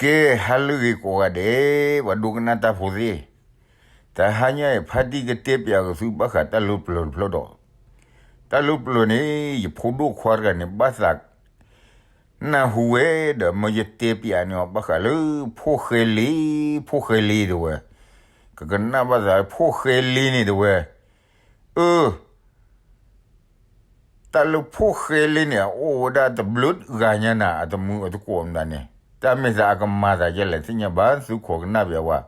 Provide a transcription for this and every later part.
ကဲ, ဟါလၢအဂ့ၤကိးဂၤဒဲး, ပှၤဒိကနၣ်တၢ်ဖိသ့ၣ်, တဟါညါအံၤ ဖါတံၢ်ကတဲပၠးက့ၤသုဘၣ်ဃးတၢ်လၢပျၢၤတဖျၢၣ်ဒီး, တၢ်လၢပျၢၤန့ၣ် ယဖိဒိၣ်ခွါတဂၤန့ၣ် ဘၣ်သးနၢ်ဟူဝဲဒီး မၢယတဲပၠးန့ၢ်အီၤဘၣ်ဃးလၢ ဖိၣ်ဃဲလ့, ဖိၣ်ဃဲလ့တဲဝဲ, ကကနၣ်ဘၣ်သး ဖိၣ်ဃဲလ့န့ၣ်တဲဝဲ, အၢ တၢ်လၢဖိၣ်ဃဲလ့န့ၣ် အအိၣ်ဝဲဒၣ်တဘျုးဂၤညါနၤ အတမုာ်အတကိးမတၤန့ၣ်, တၢ်မ့ၢ်သးအကမၤသးဒ်လဲၣ် သ့ၣ်ညါဘၣ် သုခိးကနၣ်ပၠးဝဲ,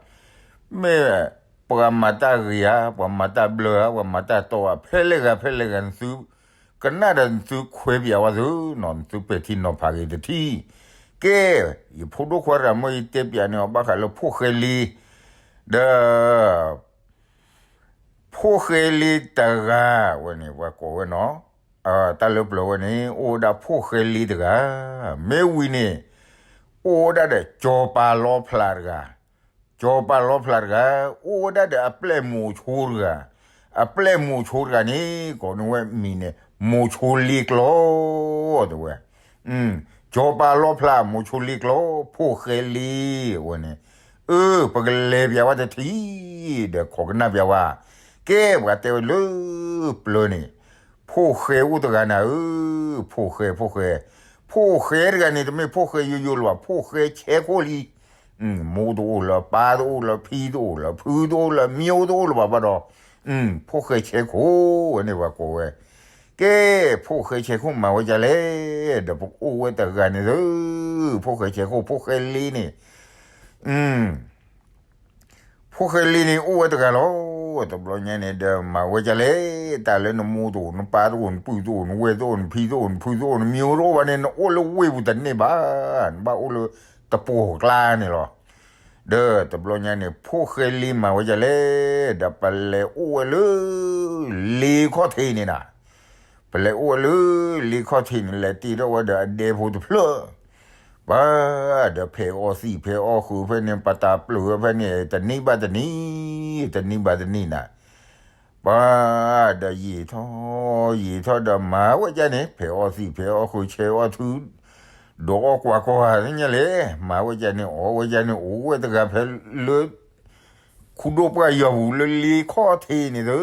မ့ၢ်ပှၤမၤတၢ်ဂ့ၤဧါ, ပှၤမၤတၢ်ဘျၢဧါ, ပှၤမၤတၢ်တီဧါ, ဖဲလဲၣ်ဂၤ ဖဲလဲၣ်ဂၤ နသုကနၣ်ဒီးနသုခွဲးပၠးဝဲသုနီၤ, နသုပဲာ်ထံနီၤဖးက့ၤတထံၣ်. ကဲ, ယဖိဒိၣ်ခွါတဂၤ မၢယတဲပၠးန့ၢ်အီၤဘၣ်ဃးလၢဖိၣ်ဃဲလ့, ဒီး ဖိၣ်ဃဲလ့တဂၤဝဲန့ၣ် ပှၤကိးဝဲနီၤ, တၢ်လၢပျၢၤဝဲန့ၣ် အိၣ်ဝဲဒၣ်ဖိၣ်ဃဲလ့တဂၤ, မ့ၢ်ဝံၤန့ၣ် အိၣ်ဝဲဒၣ်ဒီးကၠီၤပၤလီဖျးတဂၤ, ကၠီၤပၤလီဖျးတဂၤ, အိၣ်ဝဲဒၣ်ဒီးအပျဲၢ်မိၤဆိတဂၤ, အပျဲၢ်မိၤဆိတဂၤန့ၣ် ကိးန့ၢ်ဝဲမံၤန့ၣ် မိၤဆိလ့ကျီ တဲဝဲ ကၠီၤပၤလီဖျး မိၤဆိလ့ကျီ, ဖိၣ်ဃဲလ့ဝဲန့ၣ်, အၢ ပကလဲၤပၠးဝဲတထံၣ်, ဒီးခိးကနၣ်ပၠးဝဲ, ကဲ ပှၤတဲဝဲလၢပျၢၤန့ၣ်, ဖိၣ်ဃဲအိၣ်တဂၤနၤဧၢ, ဖိၣ်ဃဲ ဖိၣ်ဃဲ, ဖိၣ်ဃဲတဂၤန့ၣ် တမ့ၢ်ဖိၣ်ဃဲယိယိလၢၤဘၣ်, ဖိၣ်ဃဲဆဲခိၣ်လံ, မိၢ်တအိၣ်လၢၤ ပၢ်တအိၣ်လၢၤ ဖံတအိၣ်လၢၤ ဖုတအိၣ်လၢၤ မၠိတအိၣ်လၢၤဘၣ်ဘၣ်ဒီး, ဖိၣ်ဃဲဆဲခိၣ်ဝဲန့ၣ် ပှၤကိးဝဲ, ကဲ ဖိၣ်ဃဲဆဲခိၣ်မၤဝဲဒ်လဲၣ်, ဒီးပအိၣ်ဝဲတဂၤန့ၣ်သု, ဖိၣ်ဃဲဆဲခိၣ် ဖိၣ်ဃဲလ့န့ၣ်, ဖိၣ်ဃဲလ့န့ၣ်အိၣ်ဝဲတဂၤလီၤ, တဘျီညါန့ၣ်ဒီးမၤဝဲဒ်လဲၣ်, တၢ်လၢနမိၢ်တအိၣ် နပၢ်တအိၣ် နပုၢ်တအိၣ် နဝဲၢ်တအိၣ် နဖံတအိၣ် နဖုတအိၣ် နမၠိတအိၣ်ဘၣ်န့ၣ် နအိၣ်လၢဝ့ၢ်ပူၤတန့ၢ်ဘၣ်, နဘၣ်အိၣ်လၢတပိာ်ကျါန့ၣ်လီၤ. ဒီးတဘျီညါန့ၣ် ဖိၣ်ဃဲလ့မၤဝဲဒ်လဲၣ်, ဒီးပလဲၤအိၣ်ဝဲလၢ လ့ခီၣ်ထံးန့ၣ်နၤ, ပလဲၤအိၣ်ဝဲလၢလ့ခီၣ်ထံးန့ၣ် လဲၤတ့ထီၣ်ဝဲဒီးအဒဲဖိတဖျၢၣ်, ပှၤဒီးဖဲးအီသံၣ်ဖဲးအီဃုာ်ဖဲန့ၣ် ပတၢ်ပျုၤဝဲဖဲန့ၣ် တနံၤဘၣ်တနံၤ, တနံၤဘၣ်တနံၤနၤ, ပှၤဒီးယံာ်ထီၣ်ယံာ်ထီၣ်ဒီးမၤဝဲဒ်န့ၣ် ဖဲးအီသံၣ်ဖဲးအီဃုာ် ဆဲးအီထု ဒိးအီကွၢ်ကီၢ်သ့ၣ်ညါလဲၣ်, မၤဝဲဒ်န့ၣ် အီဝဲဒ်န့ၣ် အိၣ်ဝဲတဂၤဖဲလၢ ခူဒိၣ်ပှၢ်ယီၤပူၤလၢလ့ခီၣ်ထံးန့ၣ်သု,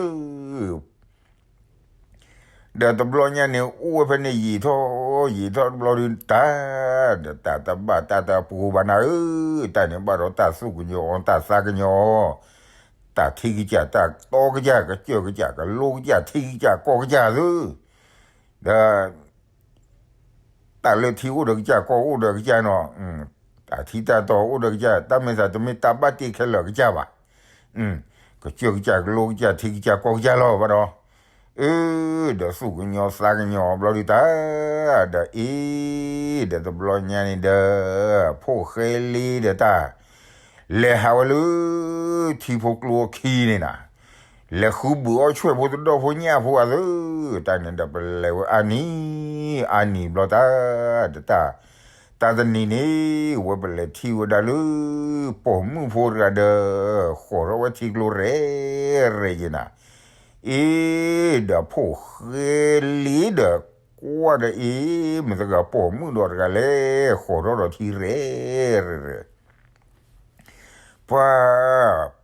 ဒီးတဘျီညါန့ၣ် အိၣ်ဝဲဖဲန့ၣ်ယံာ်ထီၣ်ယံာ်ထီၣ်တဘျီဒုးတၢ်, ဒီးတၢ်တဘၣ်တၢ်တပှိၤဘၣ်နၤဧၢ, တၢ်န့ၣ်ဘၣ်ဒီးတၢ်သူၣ်ကညီၤအီၤ တၢ်သးကညီၤအီၤ, တၢ်ထံကစၢ် တၢ်တီကစၢ် ကစၢၢ်ကစၢ် ကလိကစၢ် ထံကစၢ် ကီၢ်ကစၢ်သု, ဒီး တၢ်လၢထံအိၣ်ဒီးကစၢ် ကီၢ်အိၣ်ဒီးကစၢ်နီၤ, တၢ်ထံတၢ်တီအိၣ်ဒီးကစၢ် တၢ်မ့ၢ်သးတမ့ၢ်တၢ်ဘၣ်တ့ခဲလၢာ်ကစၢ်ဘၣ်, ကစၢၢ်ကစၢ် ကလိကစၢ် ထံကစၢ် ကီၢ်ကစၢ်လီၤဘၣ်ဒီး, အၢ ဒီးသူၣ်ကညီၤသးကညီၤဘျီဒုးတၢ်, ဒီးအ့ ဒီးတဘျီညါန့ၣ်ဒီး ဖိၣ်ဃဲလ့ဒီးတၢ် လဲၤဟးဝဲလၢ ထံဖိကျိအခံန့ၣ်နၤ, လဲၤဃုဘုးအီၣ်ဆွဲၣ်ဖိတဒီၣ်ဖိညၣ်ဖိအသု, တၢ်န့ၣ်ဒီးပလဲၤဝဲအါနံၤ, အါနံၤဘျီတၢ်, ဒီးတၢ်, တၢ်တနံၤန့ၣ် ဝဲပလဲၤထံၣ်ဝဲဒၣ်လၢ ပိာ်မုၣ်ဖိတဂၤဒီး ဃီၤထီၣ်ဝဲထံကျိရဲၣ်ရဲၣ်ယဲနၤ, အ့ ဒီးဖိၣ်ဃဲလ့ဒီး ကွၢ်ဒီးအ့ မတၤတဂၤပိာ်မုၣ်ဒီးတဂၤလဲၣ် ဃီၤထီၣ်ဒီးထံရဲၣ်ရဲၣ် ပှၤ,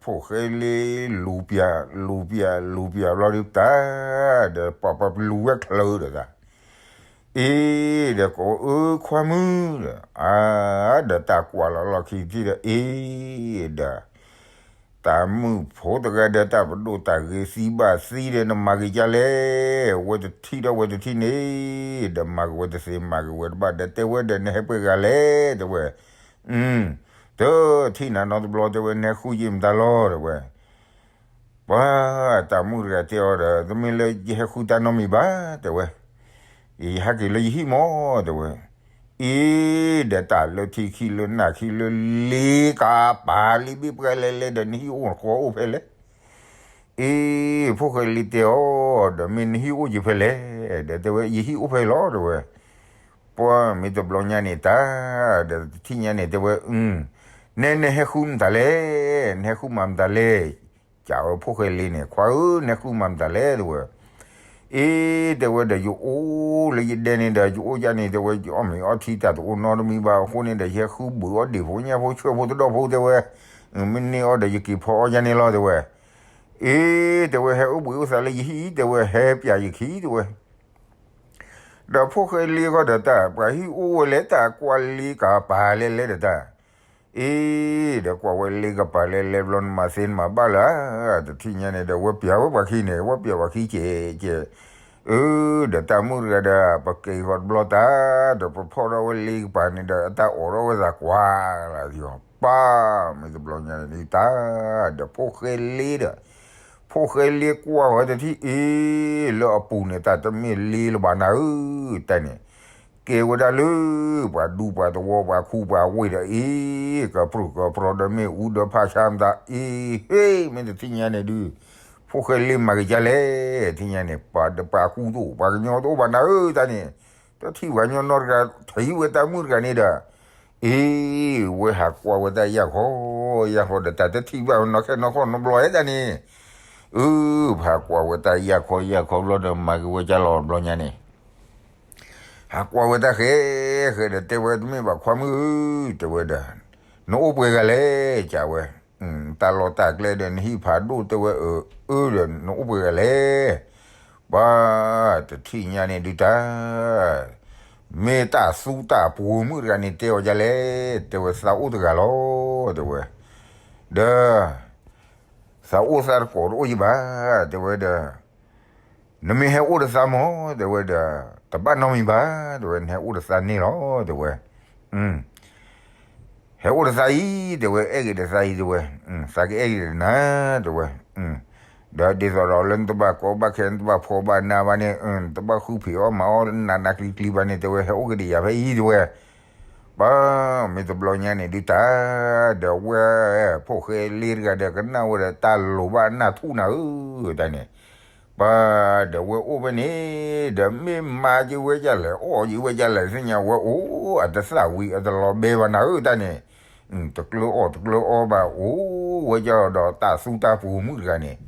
ဖိၣ်ဃဲလ့လူၤပၠး လူၤပၠး လူၤပၠးဘျီဒုးတၢ်, ဒီးပှၤပှၤပလူၤဝဲချၢဒီးသး, အ့ ဒီးကိးအၢခွါမုၣ်ဒီး, အါ, ဒီးတၢ်ကွၢ်လီၤလီၢ်ခံထံၣ်ဒီး အ့ ဒီး တၢ်မုၣ်ဖိတဂၤဒီးတၢ်ပဒိၣ်တၢ်ဂ့ၤသံဘၣ်သံဒီး နမၤဂ့ၤဒ်လဲၣ်, ဝဲတထံၣ်ဒီးဝဲတထံၣ်န့ၣ်, ဒီးမၤက့ၤဝဲတသ့ မၤက့ၤဝဲတဘၣ် ဒီးတဲဝဲဒီး နဟဲပှဲၤဂၤလဲၣ် တဲဝဲ, တထံၣ်နၤနီတဘျီ တဲဝဲ နဟဲဃုယံာ်မတၤလီၤ တဲဝဲ, ပှၤ, တၢ်မုၣ်တဂၤတဲအီၤဒီး တမ့ၢ်လၢယဟဲဃုတၢ်နီတမံၤဘၣ် တဲဝဲ, ယဟဲက့ၤလၢယဟံၣ်မး တဲဝဲ, အ့ ဒီးတၢ်လၢထံခံလၢနၢ်ခံလၢလ့ကပၤလံဘ့ၣ်ပှဲၤလဲၣ်လဲၣ်ဒီး နဟံၣ်အိၣ်နဃီအိၣ်ဖဲလဲၣ်, အ့ ဖိၣ်ဃဲလ့တဲအီၤ ဒီးမ့ၢ်နဟံၣ်အိၣ်ယဖဲလဲၣ်, ဒီးတဲဝဲ ယဟံၣ်အိၣ်ဖဲလီၤ တဲဝဲ, ပှၤမ့ၢ်တဘျီညါန့ၣ်တၢ်, ဒီးတထံၣ်ညါန့ၣ် တဲဝဲ, နဲနဟဲဃုမတၤလဲၣ်, နဟဲဃုမၤမတၤလဲၣ်, ကးဝဲဖိၣ်ဃဲလ့န့ၣ် ခွါဧၢ နဟဲဃုမၤမတၤလဲၣ် တဲဝဲ, အ့ တဲဝဲဒီး ယအိၣ်လၢယဒဲန့ၣ်ဒီး ယအိၣ်ကၢ်န့ၣ် တဲဝဲ ယအီၣ်မ့ၤအီထံတၢ်တအိၣ်နီတမံၤဘၣ်အဃိန့ၣ်ဒီး ယဟဲဃုဘုးအီၣ်ဒ့ၣ်ဖိညၣ်ဖိဆှၢဖိသဒီၣ်ဖိ တဲဝဲ, မ့ၢ်န့ၢ်အီၣ်ဒီး ယက့ၤဖီအီၣ်ကၢ်န့ၣ်လီၤ တဲဝဲ. အ့ တဲဝဲ ဟဲအိၣ်ဘှံးအိၣ်သါလၢယဟံၣ် တဲဝဲ ဟဲပျးယခံ တဲဝဲ. ဒီးဖိၣ်ဃဲလ့ဃီဒီးတၢ် ပှၤဟံၣ်အိၣ်ဝဲလဲၣ်တၢ် ကွၢ်လ့ကပၤလဲၣ်လဲၣ်ဒီးတၢ် အ့ ဒီးကွၢ်ဝဲလ့ကပၤလဲၣ်လဲၣ်ဘျီ နမၤသ့နမၤဘၣ်လၢ တထံၣ်ညါန့ၣ်ဒီး ဝဲပျးဝဲပှၤခံန့ၣ် ဝဲပျးပှၤခံကဲးကဲး, အၢ ဒီးတၢ်မုၣ်တဂၤဒီး ပက့ၤဃီၤတဘျီတၢ် ဒီးပဖီၣ်ထီၣ်ဝဲလ့ကပၤန့ၣ်ဒီး အတၢ်အိးထီၣ်ဝဲသးကွၢ်လၢ်သံအီၤ ပၢ် မ့ၢ်တဘျီညါန့ၣ်ဒုးတၢ် ဒီးဖိၣ်ဃဲလ့ဒီး ဖိၣ်ဃဲလ့ကွၢ်ဝဲတထံၣ်အ့ လၢအပူၤန့ၣ် တၢ်တမ့ၢ်လ့လၢၤဘၣ်နၤဧၢ တၢ်န့ၣ် ကဲဝဲဒၣ်လၢ ပှၤဒူပှၤသဝီပှၤခူပှၤဝ့ၢ်ဒီးအ့ ကပြုၢ်ကပြီဒီးမ့ၣ်အူဒီးဖးဆါမတၤအ့ ဟ့ၣ် မ့ၢ်တထံၣ်ညါန့ၣ်ဒုး ဖိၣ်ဃဲလ့မၤက့ၤကၢ်လဲၣ် ထံၣ်ညါန့ၣ် ပှၤဒီးပှၤခူတအိၣ် ပှၤကညီတအိၣ်ဘၣ်နၤဧၢ တၢ်န့ၣ် တထံၣ်ပှၤကညီနီတဂၤ ထံၣ်ဝဲတၢ်မုၣ်တဂၤန့ၣ်ဒီး အ့ ဝဲဟးကွၢ်ဝဲတၢ်ယၢ်ခီ ယၢ်ခီဒီး တၢ်တထံၣ်ဘၣ်နီၢ်ခဲနီၢ်ခီၣ်နီတဘျီဧဲတၢ်န့ၣ် အၢ ဟးကွၢ်ဝဲတၢ်ယၢ်ခီယၢ်ခီဘျီဒီး မၤက့ၤဝဲကၢ်လီၤဘျီညါန့ၣ် ဟးကွၢ်ဝဲတၢ်ဃဲ ဃဲဒီးတဲဝဲ တမ့ၢ်ဘၣ်ခွါမုၣ်ဧၢ တဲဝဲဒီး နအိၣ်ပှဲၤဂၤလဲၣ် ကးဝဲ တၢ်လီၢ်တၢ်ကျဲဒီး နဟံၣ်ဖးဒိၣ် တဲဝဲ အၢ အၢဒီး နအိၣ်ပှဲၤဂၤလဲၣ် ပှၤ တထံၣ်ညါန့ၣ်ဒုးတၢ် မ့ၢ်တၢ်သူတၢ်ပှိၤမုၣ်တဂၤန့ၣ် တဲအီၤဒ်လဲၣ် တဲဝဲ သးအိၣ်တဂၤလီၤ တဲဝဲ ဒီး သးအိၣ်သးတကိးတအိၣ်ယံၤဘၣ် တဲဝဲဒီး နမ့ၢ်ဟဲအိၣ်ဒီးသးမၢ် တဲဝဲဒီး တဘၣ်နီတမံၤဘၣ် တဲဝဲ နဟဲအိၣ်ဒီးသးန့ၣ်လီၤ တဲဝဲ ဟဲအိၣ်ဒီးသးအံၤ တဲဝဲ အဲၣ်ဂ့ၤဒီးသးအံၤ တဲဝဲ သးကအဲၣ်ဂ့ၤဒီးနၤ တဲဝဲ ဒီးဒ်သိးဒီးလၢနတဘၣ်ကီဘၣ်ခဲ နတဘၣ်ဖှီဘၣ်နးဘၣ်န့ၣ် နတဘၣ်ဃုဖံးအီၣ်မၤအီၣ်နးနးကျံၤကျံၤဘၣ်န့ၣ် တဲဝဲ ဟဲအိၣ်က့ၤဒီးယၤဖဲအံၤ တဲဝဲ ပှၤ မ့ၢ်တဘျီညါန့ၣ်ဒုးတၢ် ဒီးဝဲ ဖိၣ်ဃဲလ့တဂၤဒီး ကနၣ်ဝဲဒီးတၢ်လိၤဘၣ်နၢ်ထူၣ်နၤဧၢ တၢ်န့ၣ် ပှၤ ဒီးဝဲအိၣ်ဖဲန့ၣ် ဒီးမ့ၢ်မၤက့ၤဝဲဒ်လဲၣ် အီၣ်က့ၤဝဲဒ်လဲၣ် သ့ၣ်ညါဝဲအိၣ်အတသၣ်ဝံၤအတလီၤဘဲဘၣ်နၤဧၢ တၢ်န့ၣ် တကျၢအီၣ်တကျၢအီဘၣ် အိၣ်ဝဲဒ်ဒီးတၢ်သူတၢ်ပှိၤမုၣ်တဂၤန့ၣ်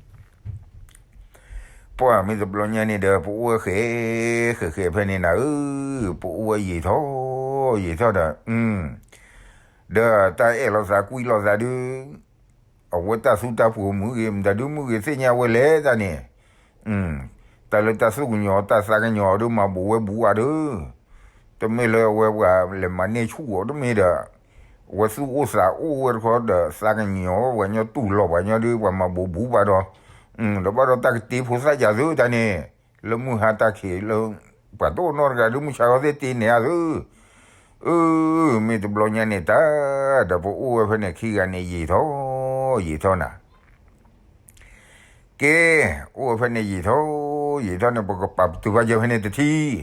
ပှၤမ့ၢ်တဘျီညါန့ၣ်ဒီး ပအိၣ်ဝဲဃဲ ဃဲဃဲဖဲန့ၣ်နၤဧၢ ပအိၣ်ဝဲယံာ်ထီၣ် ယံာ်ထီၣ်ဒီး ဒီးတၢ်အဲၣ်လိာ်သးကွံလိာ်သးဒုး အဝဲတၢ်သူတၢ်ပှိၤမုၣ်ဂ့ၤ မတၤဒုးမုၣ်ဂ့ၤ သ့ၣ်ညါဝဲလဲၣ်တၢ်န့ၣ် တၢ်လၢတၢ်သူၣ်ကညီၤတၢ်သးကညီၤဒုး မၤဘူးဝဲဘူးအါဒုး တမ့ၢ်လၢအဝဲပှၤလဲၤမၤန့ၢ်ဆူၣ်အီၤ တမ့ၢ်ဒီး အဝဲသူၣ်အိၣ်သးအိၣ်ဝဲတခီဒီး သးကညီၤပှၤညီတူၢ်လိာ်ပှၤညီဒုး ပှၤမၤဘူးဘူးဘၣ်ဒီး ဒီးဘၣ်ဒီးတၢ်ကတ့ဖိသၣ်ယၤသုတၢ်န့ၣ် လၢမုၢ်ဟါတၢ်ခံးလၢ ပှၤတအိၣ်နီတဂၤဒုး မုၢ်ဆါခီသ့ၣ်တ့န့ၣ်အသု အၢ မ့ၢ်တဘျီညါန့ၣ်တၢ် ဒီးပအိၣ်ဝဲဖဲန့ၣ်ခံဂၤန့ၣ် ယံာ်ထီၣ် ယံာ်ထီၣ်နၤ ကဲ အိၣ်ဝဲဖဲန့ၣ်ယံာ်ထီၣ် ယံာ်ထီၣ်န့ၣ် ပကပာ်ပတုာ်ဘၣ်ယဲဖဲန့ၣ်တထံၣ်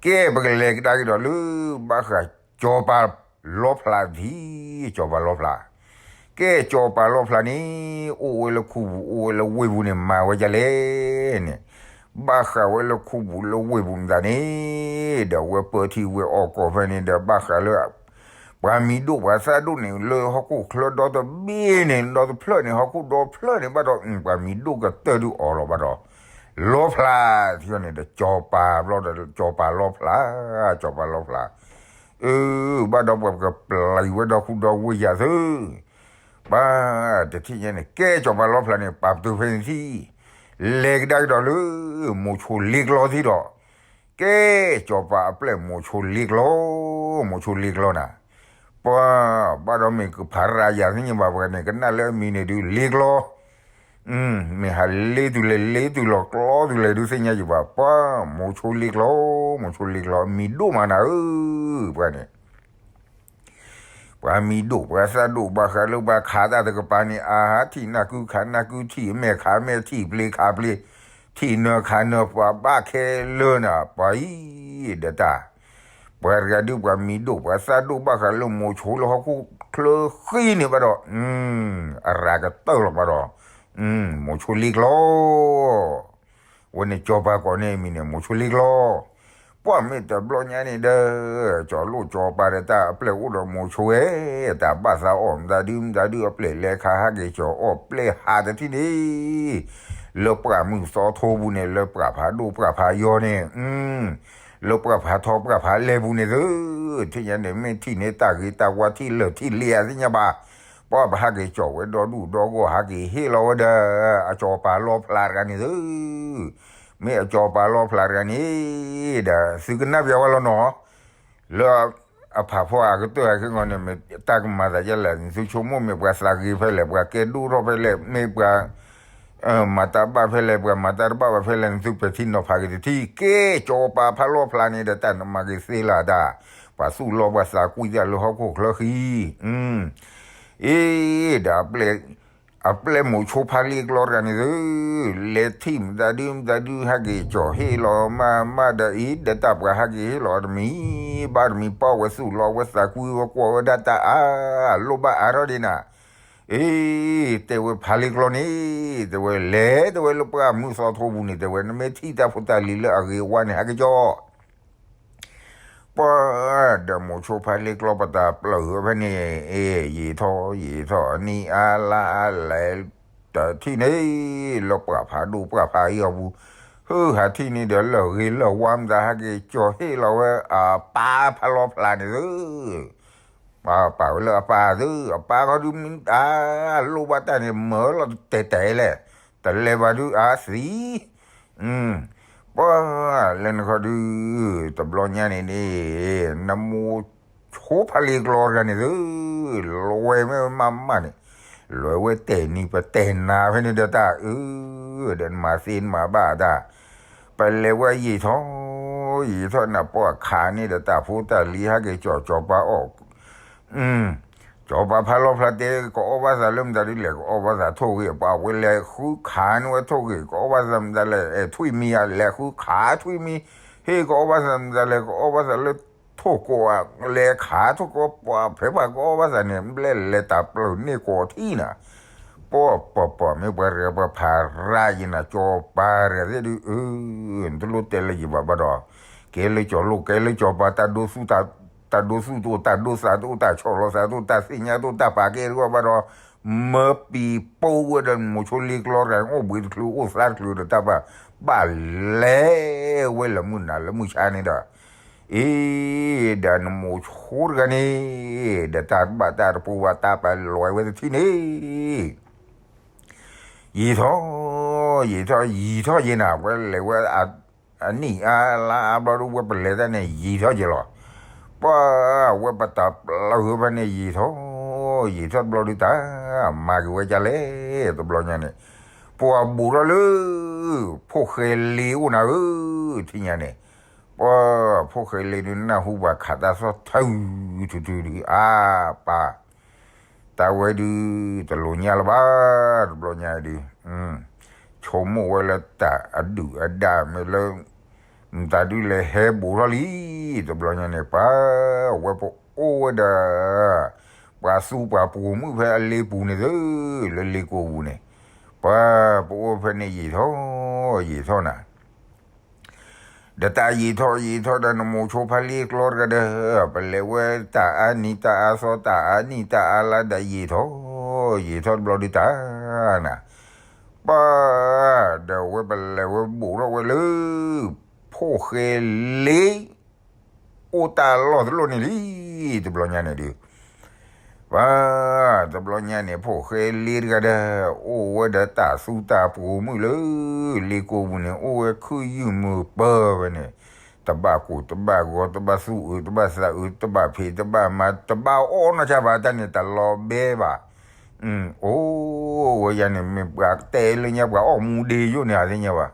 ကဲ ပကလဲၤကဒါက့ၤဒီးလၢ ဘၣ်ဃး ကၠီၤပၤလီဖျးတထံၣ် ကၠီၤပၤလီဖျး ကဲ ကၠီၤပၤလီဖျးန့ၣ် အိၣ်ဝဲလၢခူပူၤ အိၣ်ဝဲလၢဝ့ၢ်ပူၤန့ၣ် မၤဝဲဒ်လဲၣ်န့ၣ် ဘၣ်ဃးဝဲလၢခူပူၤလၢဝ့ၢ်ပူၤမတၤန့ၣ် ဒီးဝဲပၢထံဝဲအီၣ်ကီၢ်ဖဲန့ၣ်ဒီး ဘၣ်ဃးလၢ ပှၤမံၤဒိၣ်ပှၤသၣ်ဒိၣ်န့ၣ် လၢဟီၣ်ခိၣ်ချၢဒီတဘ့ၣ်န့ၣ် ဒီတဖျၢၣ်န့ၣ် ဟီၣ်ခိၣ်ဒီဖျၢၣ်န့ၣ်ဘၣ်ဒီး ပှၤမံၤဒိၣ်ကတၢၢ်ဒုးအီၤလီၤဘၣ်ဒီး လီဖျး ထံၣ်န့ၣ်ဒီး ကၠီၤပၤဘျီဒီး ကၠီၤပၤလီဖျး ကၠီၤပၤလီဖျး အၢ ဘၣ်ဒီးပှၤကပျံၤဝဲဒီခူဒီဝ့ၢ်ယၤသု ပှၤ တထံၣ်ညါန့ၣ် ကဲ ကၠီၤပၤလီဖျးန့ၣ် ပာ်ပတုာ်ဖဲန့ၣ်ထံၣ် လဲၤကဒါကဒီးလၢ မိၤဆိလ့ကျီထံၣ်ဒီး ကဲ ကၠီၤပၤအပျဲၢ်မိၤဆိလ့ကျီ မိၤဆိလ့ကျီနၤ ပှၤ ဘၣ်ဒီးမ့ၢ်ကဖးရၤယၤသ့ၣ်ညါဘၣ်ပှၤန့ၣ် ကနၣ်လၢအမံၤန့ၣ်ဒုး လ့ကျီ မ့ၢ်ဟးလ့တုၤလဲၣ် လ့တုၤလီၤကျီတုၤလဲၣ်ဒုးသ့ၣ်ညါယံၤဘၣ် ပှၤ မိၤဆိလ့ကျီ မိၤဆိလ့ကျီ မံၤဒိၣ်မးနၤဧၢ ပှၤန့ၣ် ပှၤမံၤဒိၣ်ပှၤသၣ်ဒိၣ် ဘၣ်ဃးလၢပှၤခးတၢ်တကပၤန့ၣ် အါ ထံၣ်နၢ်ကုခးနၢ်ကု ထံၣ်မဲာ်ခးမဲာ် ထံၣ်ပျ့ၤခးပျ့ၤ ထံၣ်နၢၤခးနၢၤ ပှၤဘၣ်ခဲလၢာ်နၤ ပှၤအံၤ ဒီးတၢ် ပှၤတဂၤဒုး ပှၤမံၤဒိၣ်ပှၤသၣ်ဒိၣ် ဘၣ်ဃးလၢမိၤဆိလၢဟီၣ်ခိၣ်ချၢဃံန့ၣ်ဘၣ်ဒီး အရၤကတၢၢ်လီၤဘၣ်ဒီး မိၤဆိလ့ကျီ ဝဲန့ၣ်ကၠီၤပၤကိးန့ၢ်အမံၤန့ၣ် မိၤဆိလ့ကျီ ပှၤမ့ၢ်တဘျီညါန့ၣ်ဒီး ကၠီၤလိၣ်ကၠီၤပၤဒီးတၢ်အပျဲၢ်အိၣ်ဒီးမိၤဆိဝဲ တၢ်ဘၣ်သးအီၣ်မတၤဒုမတၤဒုအပျဲၢ်လဲၤခးဟးက့ၤကၠီၤအီၣ်ပျဲၢ်ဟးတထံၣ်န့ၣ် လၢပှၢ်မုၢ်သီထိပူၤန့ၣ် လၢပှၢ်ဖးဒိၣ်ပှၢ်ဖးယီၤန့ၣ် လၢပှၢ်ဖးထီပှၢ်ဖးလဲၢ်ပူၤန့ၣ်သု, ထံၣ်ညါန့ၣ် မ့ၢ်ထံၣ်န့ၢ်တၢ်ဂ့ၤတၢ်ဝါထံၣ်လၢာ်ထံၣ်လဲၢ်သ့ၣ်ညါဘၣ်, ပှၢ်ပဟးက့ၤကၠီၣ်ဝဲဒီဒူၣ်ဒီဂီၢ် ဟးက့ၤဟ့ၣ်လီၤဝဲဒီး အကၠီၤပၤလီဖျးတဂၤန့ၣ်သု, မ့ၢ်အကၠီၤပၤလီဖျးတဂၤန့ၣ် ဒီးသုကနၣ်ပျးဝဲလီၤနီၤ လၢအဖးဖီအကတၢၢ်အခံဂီၢ်န့ၣ် မ့ၢ်တၢ်ကမၤသးဒ်လဲၣ်, နသုဆိကမိၣ်မ့ၢ်ပှၤသးဂ့ၤဖဲလဲၣ်, ပှၤကဲဒိၣ်ထီၣ်ဖဲလဲၣ်, မ့ၢ်ပှၤ မၤတၢ်ဘၣ်ဖဲလဲၣ်, ပှၤမၤတၢ်တဘၣ်ဘၣ်ဖဲလဲၣ်, နသုပဲာ်ထံနီၤဖးက့ၤတထံၣ်, ကဲကၠီၤပၤဖးလီဖျးန့ၣ်ဒီး တၢ်နမၤက့ၤသ့လၢၤတၢ်, ပှၤသူၣ်လီၤပှၤသးကွံတၢ်လၢဟီၣ်ခိၣ်ချၢဃံ အ့ ဒီး အပျဲၢ်မိၤဆိဖါလ့ကျီတဂၤန့ၣ်သု, လဲၤထံၣ်မတၤဒုမတၤဒု ဟဲက့ၤကၠီၣ်ဟ့ၣ်လီၤမးမးဒီးအံၤ ဒီးတၢ်ပှၤဟဲက့ၤဟ့ၣ်လီၤတမံၤဘၣ်တမံၤ ပှၢ်ဝဲသူၣ်လီၤဝဲသးကွံဝဲကွၢ်ဝဲဒၣ်တၢ်အါလိၣ်ဘၣ်အါထီၣ်ဒ်နၤ, အ့ တဲဝဲဖါလ့ကျီန့ၣ် တဲဝဲလဲၤတဲဝဲလၢပှၢ်မုၢ်သီထိပူၤန့ၣ် တဲဝဲ နမ့ၢ်ထံၣ်တၢ်ဖိတၢ်လံၤလၢအဂ့ၤဝါန့ၣ် ဟဲက့ၤကၠီၣ် ပှၤဒီးမိၤဆိဖါလ့ကျီပတၢ်ပျၢၢ်ဖဲန့ၣ်, အ့ ယံာ်ထီၣ်ယံာ်ထီၣ် အနံၣ်အါလါအါလဲၤ တထံၣ်န့ၣ် လၢပှၢ်ဖးဒိၣ်ပှၢ်ဖးယီၤပူၤ, ဟုဟးထံၣ်န့ၣ်ဒီးလၢအဂ့ၤလၢအဝါမတၤဟဲက့ၤကၠီၣ်ဟ့ၣ်လီၤဝဲအပၢ်ဖးလီဖျးန့ၣ်သု ပာ်ဝဲလၢအပၢ်သု, အပၢ်ခီဒုမ့ၢ်အလိၣ်ဘၣ်တၢ်န့ၣ် မၢလီၤတဲာ်တဲာ်လဲၣ်, တလဲၤဘၣ်ဒုအါသံ, ပှၤလၢနခီဒု, တဘျီညါန့ၣ်န့ၣ်, နမိၤဆိဖါလ့ကျီတဂၤန့ၣ်သု, လွဲဝဲမးမးန့ၣ်, လွဲဝဲတဲာ်နံၤပတဲာ်နၤဖဲန့ၣ်ဒီးတၢ်အၢ, ဒီးနမၤသ့နမၤဘၣ်တၢ်, ပလဲၤဝဲယံာ်ထီၣ်, ယံာ်ထီၣ်နပှၢ်ခးန့ၣ်ဒီးတၢ်ဖိတၢ်လံၤဟဲက့ၤကၠီၣ်ကၠီၣ်ပၤအီၣ် ကၠီၤပၤဖးလီဖျးတဲ ကအီၣ်ဘၣ်သးလၢမတၤဒုလဲၣ် ကအီၣ်ဘၣ်သးထိၣ်ဂ့ၤ ပှၤဝဲလဲၤဃုခးန့ၢ်ဝဲထိၣ်ဂ့ၤ ကအီၣ်ဘၣ်သးမတၤလဲၣ် ထွံၣ်မံၤဧါ လဲၤဃုခးထွံၣ်မံၤ, ဟ့ၣ်ကအီၣ်ဘၣ်သးမတၤလဲၣ် ကအီၣ်ဘၣ်သးလၢထိၣ်ကိးဧါ လဲၤခးထိၣ်ကိး ပှၤဖဲပှၤကအီၣ်ဘၣ်သးန့ၣ် ဘျဲၣ်လဲၤတၢ်ပျၢၤန့ၢ်ကိးထံၣ်နၤ, ပှၤပှၤပှၤမ့ၢ်ပှၤရဲၣ်ပှၤဖးရၣ်ယံၤနၤ ကၠီၤပၤတဂၤသ့ၣ်ဒုး အၢ နတလိၣ်တဲလၢယဘၣ်ဘၣ်ဒီး, ကဲလၢကၠီၤလိၣ် ကဲလၢကၠီၤပၤ တၢ်ဒိသူၣ်တအိၣ် တၢ်ဒိသးတအိၣ် တၢ်ဆီၣ်လီၤသးတအိၣ် တၢ်သ့ၣ်ညါတအိၣ် တၢ်ပာ်ကဲတအိၣ်ဘၣ်ဒီး, မၢပံၤပိာ်ဝဲဒီးမိၤဆိလ့ကျီတဂၤန့ၣ် အိၣ်ဘှံးတချုးအိၣ်သါတချုးဒီးတၢ်ဘၣ်, ဘၣ်လဲၤဝဲလၢမုၢ်နၤလၢမုၢ်ဆါန့ၣ်ဒီး, အ့ ဒီးနမိၤဆိတဂၤန့ၣ်, ဒီးတၢ်ဘၣ်တၢ်တပူၤဘၣ်တၢ်ပာ်လွဲဝဲတထံၣ်န့ၣ် ယံာ်ထီၣ်, ယံာ်ထီၣ် ယံာ်ထီၣ်ယံာ်နၤ ပှၤလဲၤဝဲ, အနံၣ်အါလါအါဘျီဒုး ဝဲပလဲၤတၢ်န့ၣ် ယံာ်ထီၣ်ယံာ်လီၤ, ပှၤဝဲပတၢ်ပျၢၤဖဲန့ၣ် ယံာ်ထီၣ်, ယံာ်ထီၣ်တဘျီဒုးတၢ်, မၤက့ၤဝဲဒ်လဲၣ် တဘျီညါန့ၣ်, ပှၤဘူးထီၣ်လၢ, ဖိၣ်ဃဲလ့အိၣ်နၤဧၢ, ထံၣ်ညါန့ၣ်, ပှၤဖိၣ်ဃဲလ့ဒုးနၢ်ဟူပှၤခးတၢ်သီၣ်ထုး, ထုးထုးဒုး အါပၢ် တၢ်ဝဲဒုး, တလိၣ်ညါလၢၤဘၣ်, တဘျီညါဒုး, ဆိကမိၣ်ဝဲလၢတၢ်အဒုၣ်အဒါမ့ၢ်လၢ, မတၤဒုးလဲၤဟဲဘူးထီၣ်လံ, တဘျီညါန့ၣ် ပှၤဝဲပအိၣ်ဝဲဒီး, ပှၤသူပှၤပိာ်မုၣ်ဖဲအလ့ပူၤန့ၣ်သု, လၢလ့ကိပူၤန့ၣ်, ပှၤပအိၣ်ဖဲန့ၣ်ယံာ်ထီၣ်, ယံာ်ထီၣ်နၤ ဒီးတၢ်ယံာ်ထီၣ်ယံာ်ထီၣ်ဒီးနမိၤဆိဖါလ့ကျီတဂၤဒီး, ပလဲၤဝဲတၢ်အါနံၤတၢ်အါသီတၢ်အါနံၣ်တၢ်အါလါဒီးယံာ်ထီၣ်, ယံာ်ထီၣ်တဘျီဒုးတၢ်နၤ, ပှၤ, ဒီးဝဲပလဲၤဝဲဘူးထီၣ်ဝဲလၢ, ဖိၣ်ဃဲလ့, အိၣ်တၢ်လီၢ်တလီၢ်န့ၣ်လံ, တဘျီညါန့ၣ်ဒုး ပှၤ, တဘျီညါန့ၣ် ဖိၣ်ဃဲလ့တဂၤဒီး, အိၣ်ဝဲဒီးတၢ်သူတၢ်ပိာ်မုၣ်လၢ, လ့ကိပူၤန့ၣ် အိၣ်ဝဲခုၣ်ယုၢ်မုာ်ပၢၤဝဲန့ၣ်, တဘၣ်ကိၢ်တဘၣ်ဂီၤ တဘၣ်သူၣ်အုး တဘၣ်သးအုး တဘၣ်ဖံးတဘၣ်မၤ တဘၣ်အီၣ်နီၢ်ကၢ်ဘၣ်တၢ်န့ၣ် တလီၤဘဲဘၣ်, အိၣ်ဝဲယၤန့ၣ် မ့ၢ်ပှၤတဲလၢညါ ပှၤအီၣ်မူဒ့ယိၣ်န့ၣ် အသ့ၣ်ညါဘၣ်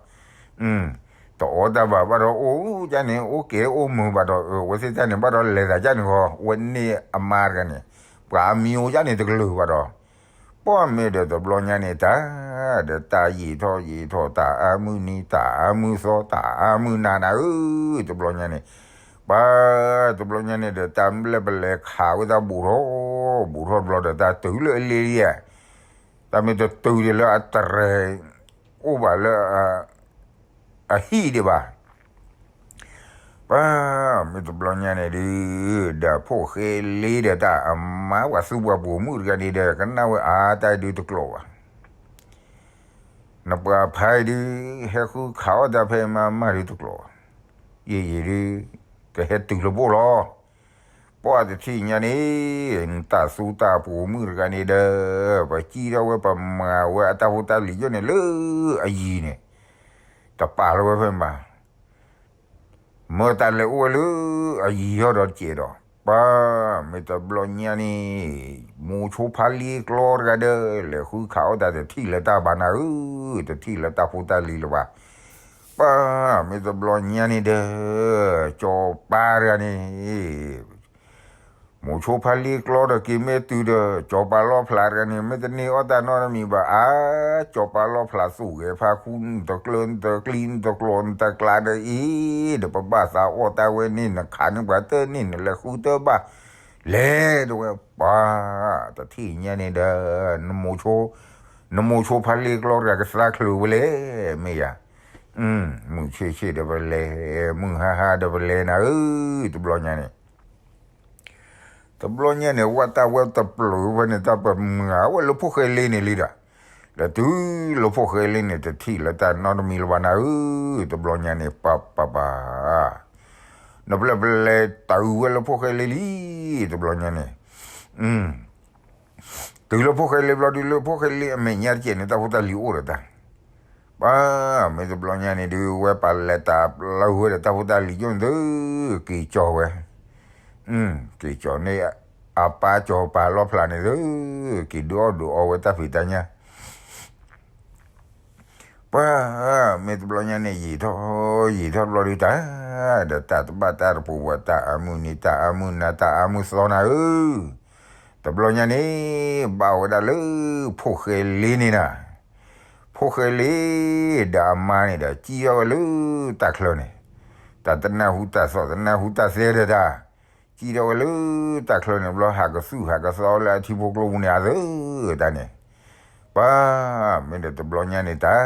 တအီၣ်တၢ်ဘၣ်ဘၣ်ဒီး အိၣ်ကန့ၣ် အိၣ်က့ၤအိၣ်မုာ်ဘၣ်ဒီး အဝဲသ့ၣ်တၢ်န့ၣ် ဘၣ်ဒီးလဲၤသးကန့ၣ်ဃီ ဝဲန့ၢ်အမါတဂၤန့ၣ်, ပှၤအမံၤအိၣ်ကန့ၣ်တကလုာ်ဘၣ်ဒီး, ပှၤမ့ၢ်ဒီးတဘျီညါန့ၣ်တၢ်, ဒီးတၢ်ယံာ်ထီၣ်ယံာ်ထီၣ် တၢ်အါမုၢ်နံၤ တၢ်အါမုၢ်သီ တၢ်အါမုၢ်နၤနၤဧၢ, တဘျီညါန့ၣ်, ပှၤ, တဘျီညါန့ၣ်ဒီး တၢ်ဘျဲၣ်ပလဲၤခးဝဲတၢ်ဘူးထီၣ်, ဘူးထီၣ်တဘျီဒီး တၢ်တုၤလၢအလ့လံဧါ တၢ်မ့ၢ်တတုၤဒံးလၢအတရဲၣ်, အိၣ်ဘၣ်လၢ, အဟံၣ်ဒံးဘၣ်. ပှၤ, မ့ၢ်တဘျီညါန့ၣ်ဒုး, ဒီးဖိၣ်ဃဲလ့ဒီးတၢ်အမါပှၤသူပှၤပိာ်မုၣ်တဂၤန့ၣ်ဒီး ကနၣ်ဝဲအါတၢ်ဒုးတကျိးဘၣ်. နပှၤဖါအံၤဒုး ဟဲဃုခးအီၣ်တၢ်ဖဲမါမၢ်ဒုးတကျိၤ, ယံာ်ယံာ်ဒုး ကဟဲတုၤလၢဘိၣ်လီၤ. ပှၢ်တထံၣ်ညါန့ၣ် နတၢ်သူတၢ်ပူၤမုၣ်တဂၤန့ၣ်ဒီး ပစံၣ်ထီၣ်ဝဲပမၤဝဲအတၢ်ဖိတၢ်လံၤယိၣ်န့ၣ်လၢအယံၤန့ၣ်, တပာ်လီၤဝဲဖဲမါ မၢတၢ်လဲၤအိၣ်ဝဲလၢအယံၤထီၣ်ဒီးတကဲးဒီး, ပၢ်မ့ၢ်တဘျီညါန့ၣ် မိၤဆိဖါလ့ကျီတဂၤဒီး လဲၤဃုခးအီၣ်တၢ်တထံၣ်လၢတၢ်ဘၣ်နၤဧၢ, တထံၣ်လၢတၢ်ဖိတၢ်လံၤလၢၤဘၣ်. ပၢ်မ့ၢ်တဘျီညါန့ၣ်ဒီး ကၠီၤပၤတဂၤန့ၣ် မိၤဆိဖါလ့ကျီဒီးက့ၤမ့ၢ်တုၤဒီး ကၠီၤပၤလီၢ်ဖျးတဂၤန့ၣ် မ့ၢ်တန့ၢ်အီၣ်တၢ်နီတမံၤဘၣ်ဧါ, ကၠီၤပၤလီၢ်ဖျးသူၣ်ဂဲၤဖးခူ နတကျၢၤ နတကျံ နတကျိၤ နတကျါဒီးအံၤ ဒီးပဘၣ်သးအီၣ်တၢ်ဝဲန့ၣ် နခးန့ၢ်ပှၤတန့ၢ် နလဲၤဃုတဘၣ်လဲၣ် တဲဝဲ. ပၢ်တထံၣ်ညါန့ၣ်ဒီး နမိၤဆိ နမိၤဆိဖါလ့ကျီတဂၤကသါချုးဝဲလဲၣ် မ့ၢ်ယၤ, မုၢ်ဆ့ၣ်ဆ့ၣ်ဒီးပလဲၤ မုၢ်ဟါဟါဒီးပလဲၤနၤဧၢ, တဘျီညါန့ၣ် တဘျီညါန့ၣ် ဝဲတၢ်ဝဲတပျုာ်ဖဲန့ၣ် တၢ်ပမၤဝဲလၢဖိၣ်ဃဲလ့န့ၣ်လံဒီး, ဒီးတုၤလၢဖိၣ်ဃဲလ့န့ၣ် တထံၣ်လၢတၢ်နီတမံၤလၢၤဘၣ်နၤဧၢ, တဘျီညါန့ၣ် ပၢ်ပၢ်ပၢ် နပျဲၢ်ပလဲၤတုၤဝဲလၢဖိၣ်ဃဲလ့လံ, တဘျီညါန့ၣ် တုၤလၢဖိၣ်ဃဲလ့ဘျီဒုး လၢဖိၣ်ဃဲလ့အမဲာ်ညါတကဲးန့ၣ် တၢ်ဖိတၢ်လံၤအိၣ်ဒီးတၢ်, ပၢ်မ့ၢ်တဘျီညါန့ၣ်ဒုး ဝဲပလဲၤတၢ်လၢဝဲဒီးတၢ်ဖိတၢ်လံၤယိၣ်န့ၣ်သု, က့ၤကၠီၤဝဲ, က့ၤကၠီၤန့ၣ် အပၢ်ကၠီၤပၤလီၢ်ဖျးန့ၣ်သု, က့ၤဒုးအီၣ်ဒုးအီဝဲတၢ်ဖံးတၢ်ညၣ် ပှၤမ့ၢ်တဘျီညါန့ၣ် ယံာ်ထီၣ်ယံာ်ထီၣ်တဘျီဒုးတၢ်, ဒီးတၢ်တဘၣ်တၢ်တပူၤဘၣ် တၢ်အါမုၢ်နံၤ တၢ်အါမုၢ်နၤ တၢ်အါမုၢ်သီနၤဧၢ, တဘျီညါန့ၣ် ဘၣ်ဝဲဒၣ်လၢ ဖိၣ်ဃဲလ့န့ၣ်နၤ, ဖိၣ်ဃဲလ့ ဒီးအမါန့ၣ်ဒီး စံၣ်ထီၣ်ဝဲလၢတၢ်ချၢန့ၣ်, တၢ်တနၢ်ဟူတၢ်သီၣ်တနၢ်ဟူတၢ်သဲဒီးတၢ် စံၣ်ထီၣ်ဝဲလၢတၢ်ချၢန့ၣ်ဘျီ ဟးကသူၣ်ဟးကသီလၢအထံဖိကျိပူၤန့ၣ် အသၢတၢ်န့ၣ်, ပှၤမ့ၢ်ဒီးတဘျီညါန့ၣ်တၢ်,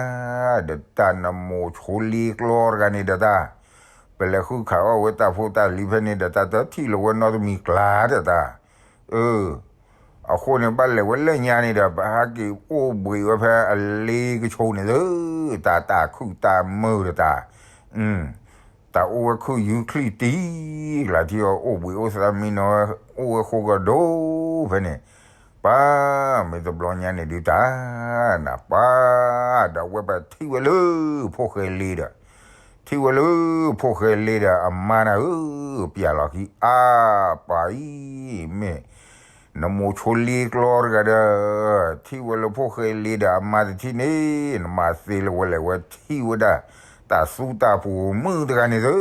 ဒီးတၢ်နမိၤဆိလ့ကျီတဂၤန့ၣ်ဒီးတၢ်, ပလဲၤဃုခးအီၣ်ဝဲတၢ်ဖိတၢ်လံၤဖဲန့ၣ်ဒီးတၢ် တထံၣ်လၢၤဝဲနီတမံၤကျါဒီးတၢ်, အဃိန့ၣ် ဘၣ်လဲၤဝဲလၢညါန့ၣ်ဒီး ပဟးက့ၤအိၣ်ဘှံးဝဲဖဲအလ့ကဆိန့ၣ်သု, တၢ်တၢ်ခုၣ်တၢ်မုာ်ဒီးတၢ်, တၢ်အိၣ်ဝဲခုၣ်ယူၤချံၣ်တံၢ်ကျါထံအီၤ အိၣ်ဘှံးအိၣ်သးမံနီၤ အိၣ်ဝဲဃိကဒိၣ်ဖဲန့ၣ်, ပှၤမ့ၢ်တဘျီညါန့ၣ်ဒုးတၢ်, နပှၤဒီးဝဲပထံၣ်ဝဲလၢ ဖိၣ်ဃဲလ့ဒီး, ထံၣ်ဝဲလၢဖိၣ်ဃဲလ့ဒီးအမါနၤဧၢ, ပျဲလီၤခံ အါပှၤအံၤ မ့ၢ် နမိၤဆိလ့ကျီတဂၤဒီး, ထံၣ်ဝဲလၢဖိၣ်ဃဲလ့ဒီးအမါတထံၣ်န့ၣ်, နမၤသ့လၢဝဲလဲၣ် ဝဲထံၣ်ဝဲဒၣ် တၢ်သူတၢ်ပူၤမုၣ်တဂၤန့ၣ်သု,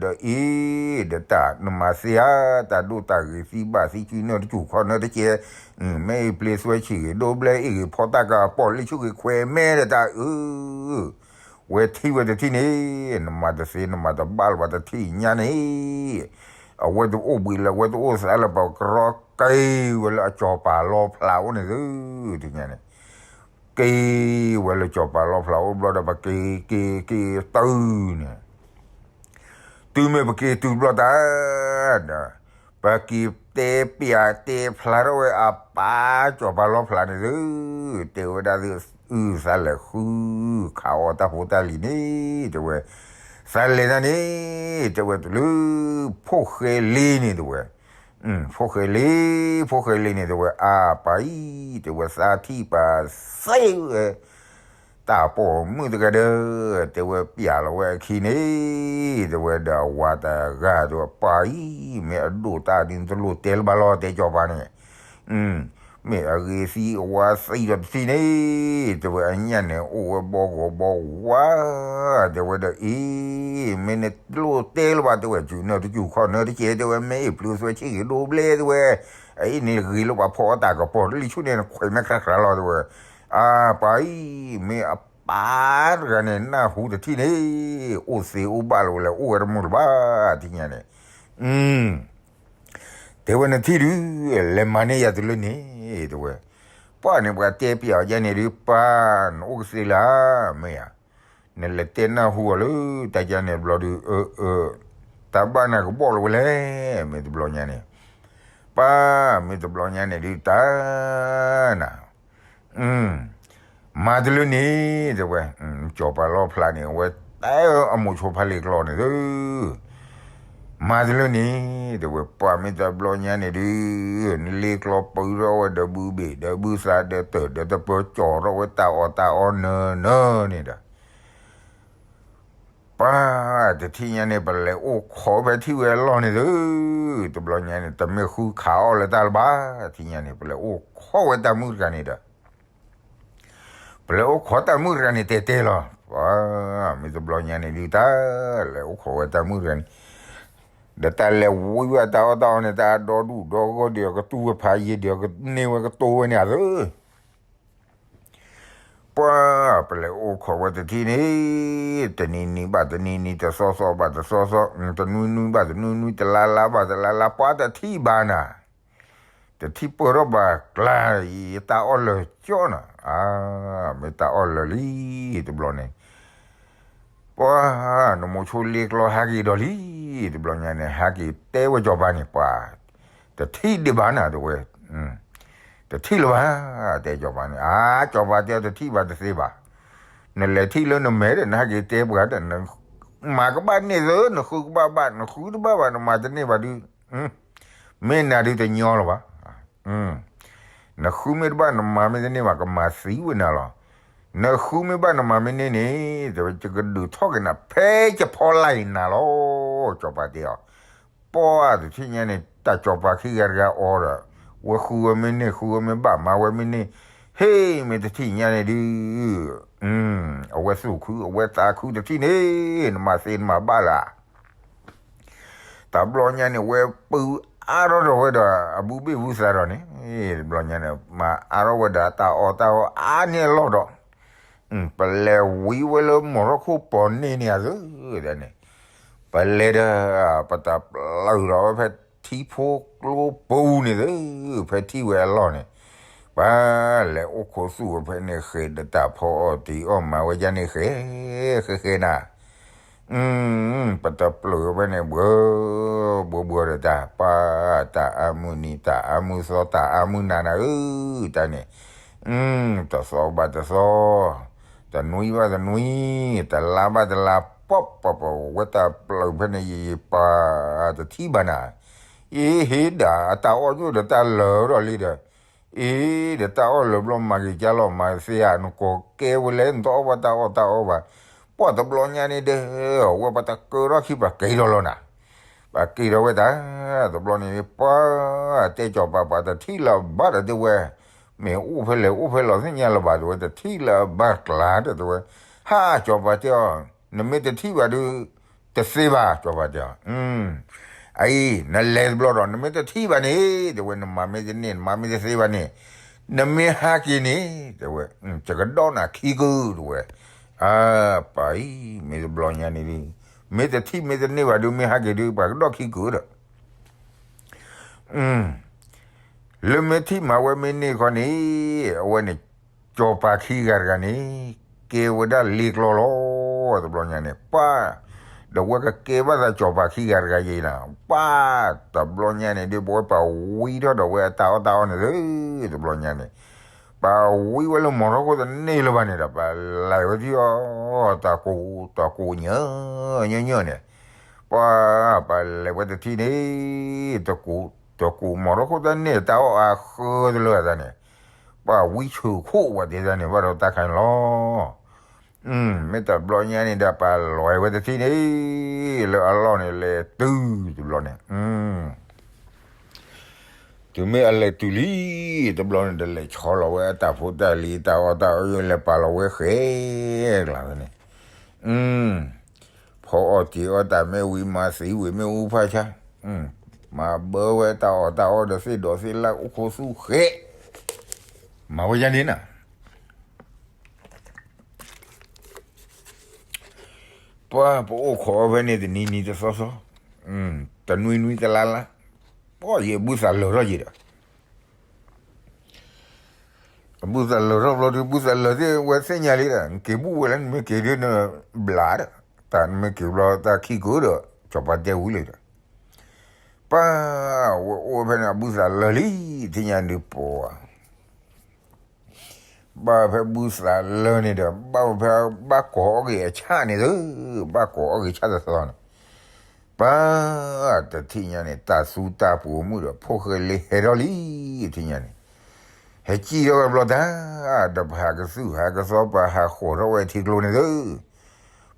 ဒီးအံၤ ဒီးတၢ်နမၤသ့ဧါ, တၢ်ဒိၣ်တၢ်ဂ့ၤသံဘၣ်သံစုနီၢ်တစူၢ်ခီၣ်နီၢ်တကဲး, မ့ၢ်အံၤပျ့သွဲဆံးဂ့ၤဒိဘျဲအ့ၣ်ဂ့ၤဖီတၢ်ကပီၢ်လံဆူၣ်ဂ့ၤခွဲးမဲာ်ဒီးတၢ်အၢ ဝဲထံၣ်ဝဲတထံၣ်န့ၣ်, နမၤတသ့နမၤတဘၣ်လၢၤဘၣ်တထံၣ်ညါန့ၣ်, အဝဲတအိၣ်ဘှံးလၢၤ အဝဲတအိၣ်သးလၢၤ ပကရီက့ၤဝဲလၢအကၠီၤပၤလီဖျးအိၣ်န့ၣ်သု, တထံၣ်ညါန့ၣ်, က့ၤဝဲလၢကၠီၤပၤလီဖျးအိၣ်ဘျီဒီး ပက့ၤက့ၤက့ၤတုၤန့ၣ် တုၤမ့ၢ်ပက့ၤတုၤဘျီတၢ်ဒီး, ပက့ၤတဲပျးတဲဖျါထီၣ်ဝဲအပၢ်ကၠီၤပၤလီဖျးန့ၣ်သု, တဲဝဲဒၣ်သု, အုၣ်သးလဲၤဃုခးအီၣ်တၢ်ဖိတၢ်လံၤန့ၣ်, တဲဝဲ, သးလဲၤတၢ်န့ၣ်, တဲဝဲတုၤလၢ ဖိၣ်ဃဲလ့န့ၣ်တဲဝဲ, ဖိၣ်ဃဲလ့, ဖိၣ်ဃဲလ့န့ၣ်တဲဝဲ အါပှၤအံၤ, တဲဝဲသးထံၣ်ပှၤသ့ဝဲ တၢ်ပိာ်မုၣ်တဂၤဒီး, တဲဝဲပျဲလီၤဝဲအခံန့ၣ်, တဲဝဲဒီးအဝၤတဂၤတဲဝဲ ပှၤအံၤ, မ့ၢ်အဒိၣ်တၢ်ဒ်နတလိၣ်တဲလၢၤဘၣ်လီၤ တဲကၠီၤပၤန့ၣ်, မ့ၢ်အဂ့ၤသံအဝါသံဒီးတထံၣ်န့ၣ်, တဲဝဲအညၣ်န့ၣ်အိၣ်ဝဲဘီဂီၤဘီဝါ, တဲဝဲဒီးအံၤ, မ့ၢ်နတလိၣ်တဲလၢၤဘၣ်တဲဝဲ စုနီၢ်တစူၢ်ခီၣ်နီၢ်တကဲးတဲဝဲ မ့ၢ်အံၤပျ့သွဲဆံးဂ့ၤဒိဘျဲတဲဝဲ အအံၤန့ၣ်ဂ့ၤလၢပှၤဖီအီၣ်တၢ်ကပီၤလံဆူၣ်န့ၣ် နခွဲးမဲာ်ခရၣ်ခရၣ်လီၤတဲဝဲ, အါပှၤအံၤ, မ့ၢ်အပၢ်တဂၤန့ၣ် နၢ်ဟူတထံၣ်န့ၣ်, အိၣ်သ့အိၣ်ဘၣ်လၢၤဝဲလဲၣ် အိၣ်ဝဲတမုာ်လၢၤဘၣ် ထံၣ်ညါန့ၣ်, တဲဝဲနထံၣ်ဒုး, လဲၤမၤန့ၢ်ယၤတုၤလၢန့ၣ်, တဲဝဲ, ပှၤန့ၣ်ပှၤတဲပျဲအီၤယဲန့ၣ်ဒုး ပၢ်နအိၣ်ကသ့လၢ, မ့ၢ်ဧါ နလဲၤတဲနၢ်ဟူအီၤလၢတၢ်ယါန့ၣ်ဘျီဒုး, တၢ်ဘၣ်နၤကဘီၣ်လၢၤဝဲလဲၣ်, မ့ၢ်တဘျီညါန့ၣ်, ပၢ်မ့ၢ်တဘျီညါန့ၣ်ဒုးတၢ်နၤ, မၤတလၢန့ၣ် တဲဝဲ, စီၤပၤလီၣ်ဖျါန့ၣ် အဝဲတဲအမိၢ်ဆိဖါလ့ကျီန့ၣ်သၢ, မၤတလၢန့ၣ် တဲဝဲ, ပှၤမ့ၢ်တဘျီညါန့ၣ်ဒုး နလ့ကျီပၢထီၣ်ဝဲဒီးဘုဘ့ၣ် ဒီးဘုသး ဒီးတၢၢ် ဒီးတပၢၤ ကၠီၤထီၣ်ဝဲတၢ်အီၣ်တၢ်အီနၢၤနၢၤန့ၣ်ဒီး ပှၤတထံၣ်ညါန့ၣ် ပလဲၤအိၣ်ခိးဖဲထံၣ်ဝဲအလီၢ်န့ၣ်သၢ, တဘျီညါန့ၣ် တမ့ၢ်ဃုခးအီၣ်လၢတၢ်လၢၤဘၣ်, တထံၣ်ညါန့ၣ် ပလဲၤအိၣ်ခိးဝဲတၢ်မုၣ်တဂၤန့ၣ်ဒီး ပလဲၤအိၣ်ခိးတၢ်မုၣ်တဂၤန့ၣ်တဲတဲလီၤ, ပှၤမ့ၢ်တဘျီညါန့ၣ်ဒုး တၢ်လဲၤအိၣ်ခိးဝဲတၢ်မုၣ်တဂၤန့ၣ် ဒီးတၢ်လဲၤဝံဝဲတၢ်အီၣ်တၢ်အီန့ၣ် တၢ်ဒီဒူၣ်ဒီဂီၢ်ဒီးကတူၢ်ဝဲဖးယံာ်ဒီးကန့ၢ်ဝဲကတိၤဝဲန့ၣ်အသၢ ပှၤပလဲၤအိၣ်ခိးဝဲတထံၣ်န့ၣ်, တနံၤနံၤဘၣ်တနံၤနံၤ တသီသီဘၣ်တသီသီ, တနွံနွံဘၣ်တနွံနွံ တလါလါဘၣ်တလါလါ ပှၤတထံၣ်ဘၣ်နၤ, တထံၣ်ပၢၢ်ထီၣ်ဘၣ်ကျါ ယတၢ်အီၣ်လၢာ်ကၠီနၤ, အါ, မ့ၢ်တၢ်အီၣ်လၢာ်လံ, တဘျီန့ၣ် ပှၤနမိၢ်ဆိလ့ကျီဟဲက့ၤဒီးလံ, တဘျီညါန့ၣ် ဟဲက့ၤတဲဝဲစီၤပၤန့ၣ် ပှၤ တထံၣ်ဒံးဘၣ်နၤ တဲဝဲ, တထံၣ်လၢၤဘၣ်, တဲစီၤပၤန့ၣ်, အါ, စီၤပၤတဲတထံၣ်ဘၣ်တသ့ဘၣ်, နလဲၤထံၣ်လၢနမဲာ်ဒီး နဟဲက့ၤတဲပှၤဒီး နမၤကဘၣ်န့ၢ်သၢ နဃုကဘၣ်ဘၣ် နဃုတဘၣ်ဘၣ် နမၤတန့ၢ်ဘၣ်ဒုး မ့ၢ်နၤဒုးတညီလၢၤဘၣ်, နဃုမ့ၢ်တဘၣ် နမၤမ့ၢ်တန့ၢ်ဘၣ် ကမၤသံဝဲနၤလီၤ, နဃုမ့ၢ်ဘၣ် နမၤမ့ၢ်န့ၢ်န့ၣ် တဲဝဲ ယကဒုးထီၣ်က့ၤနၤ ဖဲယဖီလာ်အံၤနၤလီၤ, စီၤပၤတဲအီၤ, ပှၤတထံၣ်ညါန့ၣ် တၢ်စီၤပၤခံဂၤတဂၤအီၤဒီး ဝဲဃုဝဲမ့ၢ်န့ၢ် ဃုဝဲမ့ၢ်ဘၣ် မၤဝဲမ့ၢ်န့ၢ်, ဟ့ၣ်မ့ၢ်တထံၣ်ညါန့ၣ်ဒုး အဝဲသူၣ်ခု အဝဲသးခုတထံၣ်န့ၣ် နမၤသ့နမၤဘၣ်လၢ တဘျီညါန့ၣ် ဝဲပုၢ်အါထီၣ်ဒီးဝဲဒီး အဘုဘ့ၣ်ဘုသးဒီးန့ၣ်, တဘျီညါန့ၣ် မၤအါထီၣ်ဝဲဒီးတၢ်အီၣ်တၢ်အီအါန့ၢ်အလီၢ်ဒီး ပလဲၤဝံဝဲလၢမီၢ်ထီၣ်ခိၣ်ပီၤန့ၢ်န့ၣ်အသၢ, န့ၣ် ပလဲၤဒီး ပတၢ်ပျၢၤဒီးဝဲဖဲထံဖိကျိပူၤန့ၣ်သၢ, ဖဲထံၣ်ဝဲအလီၢ်န့ၣ်, ပလဲၤအိၣ်ခိးသူၣ်ဝဲဖဲန့ၣ်ဃဲးဒီးတၢ်ဖီအီၣ်တံၤအီၣ်မၤဝဲဒ်န့ၣ်ဃဲး, ဃဲးဃဲးနၤ ပတၢ်ပျၢၤဖဲန့ၣ် ဘှီဘှီဘှီဒီးတၢ် ပှၤတၢ်အါမုၢ်နံၤ တၢ်အါမုၢ်သီ တၢ်အါမုၢ်နၤနၤဧၢ, တၢ်န့ၣ်, တသီဘၣ်တသီ, တနွံဘၣ်တနွံ, တလါဘၣ်တလါ, ပှၤပှၤပှၤ ဝဲတၢ်ပျၢၤဖဲန့ၣ် ယယပှၤတထံၣ်ဘၣ်နၤ, အ့ဟ့ဒၣ်အတၢ်အီၣ်ညိၣ်ဒီးတၢ်လၢာ်ထီၣ်လံဒီး အ့ ဒီးတၢ်အီၣ်လၢာ်ဘျီ မၤဂ့ၤကၢ်လီၤ မၤသ့ဧါ နကိးကဲဝဲလဲၣ် နတအီၣ်ဘၣ်တၢ်အီၣ်တၢ်အီဘၣ်, ပှၤတဘျီညါန့ၣ်ဒီး ဝဲပှၤတကၢထီၣ်ခံ ပှၤက့ၤထီၣ်လီၤနၤ, ပှၤက့ၤထီၣ်ဝဲတၢ်, တဘျီန့ၣ် ပှၤတဲစီၤပၤ ပှၤတထံၣ်လၢၤဘၣ်ဒီးတဲဝဲ, မ့ၢ်အိၣ်ဖဲလဲၣ် အိၣ်ဖဲလဲၣ်သ့ၣ်ညါလၢၤဘၣ် တဲဝဲ တထံၣ်လၢၤဘၣ်ကျါဒီးတဲဝဲ, ဟါ စီၤပၤတဲအီၤ, နမ့ၢ်တထံၣ်ဘၣ်ဒီး တသ့ဘၣ် စီၤပၤတဲအီၤ အအံၤ နလဲၤတဘျီဒီး နမ့ၢ်တထံၣ်ဘၣ်န့ၣ် တဲဝဲ နမၤမ့ၢ်တန့ၢ် နမၤမ့ၢ်တသ့ဘၣ်န့ၣ် နမ့ၢ်ဟးက့ၤန့ၣ် တဲဝဲ ယကဒီးနၤခံကုာ် တဲဝဲ, အပၢ်အံၤ မ့ၢ်တဘျီညါန့ၣ်ဒုး မ့ၢ်တထံၣ်မ့ၢ်တန့ၢ်ဘၣ်ဒုး မ့ၢ်ဟးက့ၤဒုး ပှၤကဒီးခံကုာ်ဒီး လၢမ့ၢ်ထံၣ်မၤဝဲမ့ၢ်န့ၢ်ခီန့ၣ် အဝဲန့ၣ် စီၤပၤခံဂၤတဂၤန့ၣ် ကဲဝဲဒၣ်လ့ကျီလီၤ တဘျီညါန့ၣ် ပှၤ ဒီးဝဲကကဲဘၣ်သးစီၤပၤခံဂၤတဂၤယဲနၤ ပှၤ တဘျီညါန့ၣ်ဒုး ပဝဲပှၤဝံထီၣ်ဒီးဝဲအတၢ်အီၣ်တၢ်အီန့ၣ် တဘျီညါန့ၣ် ပှၤဝံဝဲလၢမီၢ်ထီၣ်ခိၣ်တန့ၢ်လၢၤဘၣ်န့ၣ်ဒီး ပှၤလဲၤဝဲဒ်အီၤ တၢ်ကိး တၢ်ကိးညၣ် ညၣ်ညၣ်န့ၣ် ပှၤ ပှၤလဲၤဝဲတထံၣ်န့ၣ် တကိး တကိးမီၢ်ထီၣ်ခိၣ်တန့ၢ် တၢ်အီၣ်အဃၢတလၢာ်အသးန့ၣ် ပှၤဝံဆၢၣ်ခိၣ်ဝဲဒၣ်န့ၣ် ဘၣ်ဒီးတၢ်ခါန့ၣ်လီၤ. မ့ၢ်တဘျီညါန့ၣ်ဒီး ပှၤလဲၤဝဲတထံၣ်န့ၣ် လၢအလီၢ်န့ၣ် လဲၤတုၤတဘျီန့ၣ် တုၤမ့ၢ်အလဲၤတုၤလံ တဘျီန့ၣ်ဒီး လဲၤဆီလီၤဝဲအတၢ်ဖိတၢ်လံၤ တၢ်အီၣ်တၢ်အီ လဲၤပာ်လီၤဝဲဃဲကျါဝဲန့ၣ် ဖီအီၣ်တံၤအီၣ်တၢ်မ့ၢ်ဝံၤ မၤသံဝံၤမ့ၢ်အူဖးဆါ မၤဘၢဝဲတၢ်အီၣ်တၢ်အီဒီးသ့ၣ်ဒီးသ့ၣ်လၢအိၣ်ခိးသူၣ်ဃဲ မၤဝဲယါန့ၣ်နၤ ပှၤပအိၣ်ခိးအီၤဖဲန့ၣ် တနံၤနံၤတသီသီ, တနွံနွံတလါလါ, ပှၤယဘုသးလၢာ်ထီၣ်ယံၤဒီး, အဘုသးလၢာ်ထီၣ်ဘျီဒုး ဘုသးလၢာ်သ့ၣ်ဝဲသ့ၣ်ညါလံဒီး နက့ၤဘူၣ်ဝဲလၢနမ့ၢ်က့ၤဒုးနဘျးဒီး, တၢ်နမ့ၢ်က့ၤဘျီတၢ်ခံကုာ်ဒီး စီၤပၤတဲဝံၤလံဒီး, ပှၤဝဲအိၣ်ဖဲန့ၣ် အဘုသးလၢာ်လံ ထံၣ်ညါဒုးပှၤ ပှၤ ဘၣ်ဖဲဘူသးလၢန့ၣ်ဒီး ဘၣ်ဖဲဘၣ်ကိးအီၣ်ဂ့ၤအဆၣ်န့ၣ်သု, ဘၣ်ကိးအီၣ်ဂ့ၤဆၣ်တသီန့ၣ်, ပၢ်တထံၣ်ညါန့ၣ် တၢ်သူတၢ်ပူၤမုၣ်ဒီး ဖိၣ်ဃဲလ့ဟဲထီၣ်လံ, ထံၣ်ညါန့ၣ်, ဟဲစံၣ်ထီၣ်ဝဲဘျီတၢ်, ဒီးပဟးကသုၣ်ဟးကသီ ပဟးဃီၤထီၣ်ဝဲထံကျိန့ၣ်သု,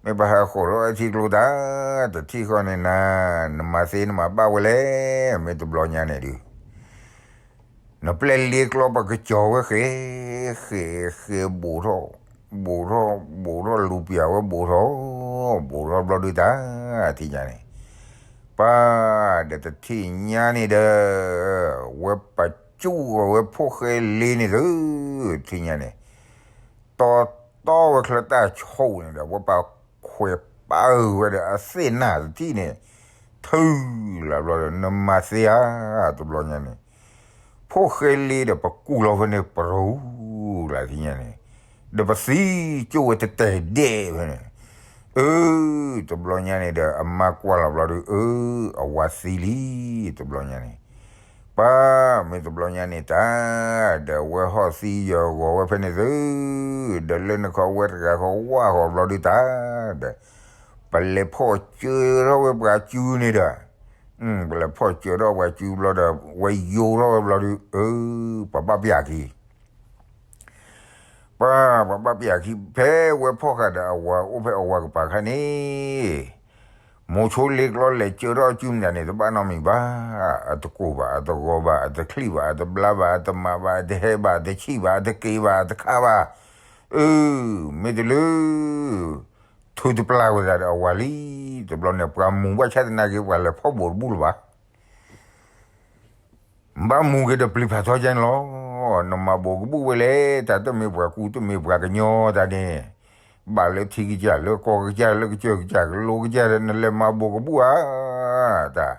မ့ၢ်ပဟးဃီၤထီၣ်ဝဲထံကျိတၢ်, တထံၣ်ဃီန့ၣ်နၤ, နမၤသ့နမၤဘၣ်ဝဲလဲၣ်, မ့ၢ်တဘျီညါန့ၣ်ဒုး နပျဲၢ်လ့ကျီပကကၠီၤဝဲဃဲ, ဃဲ, ဃဲဘူးထီၣ်, ဘူးထီၣ်, ဘူးထီၣ်လူၤပၠးဝဲဘူးထီၣ်, ဘူးထီၣ်ဘျီဒုးတၢ်, ထံၣ်ညါန့ၣ်, ပၢ်ဒီးတထံၣ်ညါန့ၣ်ဒီး, ဝဲပာ်ကၠူၣ်အီၤဝဲဖိၣ်ဃဲလ့န့ၣ်သု, ထံၣ်ညါန့ၣ် တီတီဝဲချၢတၢ်ဆိၣ်န့ၣ်ဒီး ဝဲပာ်ခွဲးပာ်အုးဝဲဒီးအသ့ၣ်နၢ်တထံၣ်န့ၣ်, ထုးလၢဘျီဒီး နမၤသ့ဧါ, တဘျီညါန့ၣ်, ဖိၣ်ဃဲလ့ဒီးပကူၣ်လီၤဖဲန့ၣ်ပရိၤလၢ်သ့ၣ်ညါန့ၣ်, ဒီးပသံကၠိၣ်ဝဲတတဲာ်ဒဲးဖဲန့ၣ်, အၢ, တဘျီညါန့ၣ်ဒီး အမါကွၢ်လီၤဘျီဒီး အၢ, အဝၤသံလံ, တဘျီညါန့ၣ် ပၢ်မ့ၢ်တဘျီညါန့ၣ်တၢ်, ဒီးဝဲဟီၣ်သံယၢၤဂီၤဝဲဖဲန့ၣ်သု, ဒီးလၢနခီဝဲတဂၤဃီဝၣ်ဃီဘျီဒုးတၢ်, ဒီး ပလဲၤဖီၣ်စၢထီၣ်ဝဲပှၤစုန့ၣ်ဒီး, ပလဲၤဖီၣ်စၢထီၣ်ပှၤစုဘျီဒီး ဝဲယိထီၣ်ဝဲဘျီဒုး, အၢ, ပှၤဘၣ်ပျၢ်ခံ ပှၤ, ပှၤဘၣ်ပျၢ်ခံ ဖဲဝဲဖီၣ်ဃာ်ဒီးအဝၤအိၣ်ဖဲအဝၤကပၤခါန့ၣ်, မိၤဆိလ့ကျီလဲၤစၢထီၣ်အစုမတၤန့ၣ် တဘၣ်နီတမံၤဘၣ်, အတကိၢ်ဘၣ်, အတဂီၤဘၣ်, အတချံၣ်ဘၣ်, အတဘျါဘၣ်, အတမၤဘၣ်, အတဟဲဘၣ်, အတဆံၣ်ဘၣ်, အတက့ၤဘၣ်, အတခးဘၣ်, အၢ, မ့ၢ်တလၢ ထုးတပျၢ်ဝဲဒၣ်ဒီးအဝၤလံ, တဘျီန့ၣ် ပှၤမူၤဘၣ်ဆၣ်သနာ်က့ ပှၤလဲၤဖီၣ်ဘူးတဘူၣ်လၢၤဘၣ် ဘၣ်မူၤက့ၤဒီးပျံၤဖးထီကဲန့ၣ်လီၤ. နမၤဘူးကဘူၣ်ဝဲလဲၣ်, တၢ်တမ့ၢ်ပှၤကူတမ့ၢ်ပှၤကညီတၢ်န့ၣ်, ဘၣ်လၢထံကစၢ်လၢကီၢ်ကစၢ်လၢကစၢၢ်ကစၢ်ကလိကစၢ်ဒီး နလဲၤမၤဘူးကဘူၣ်ဧါ, တၢ်,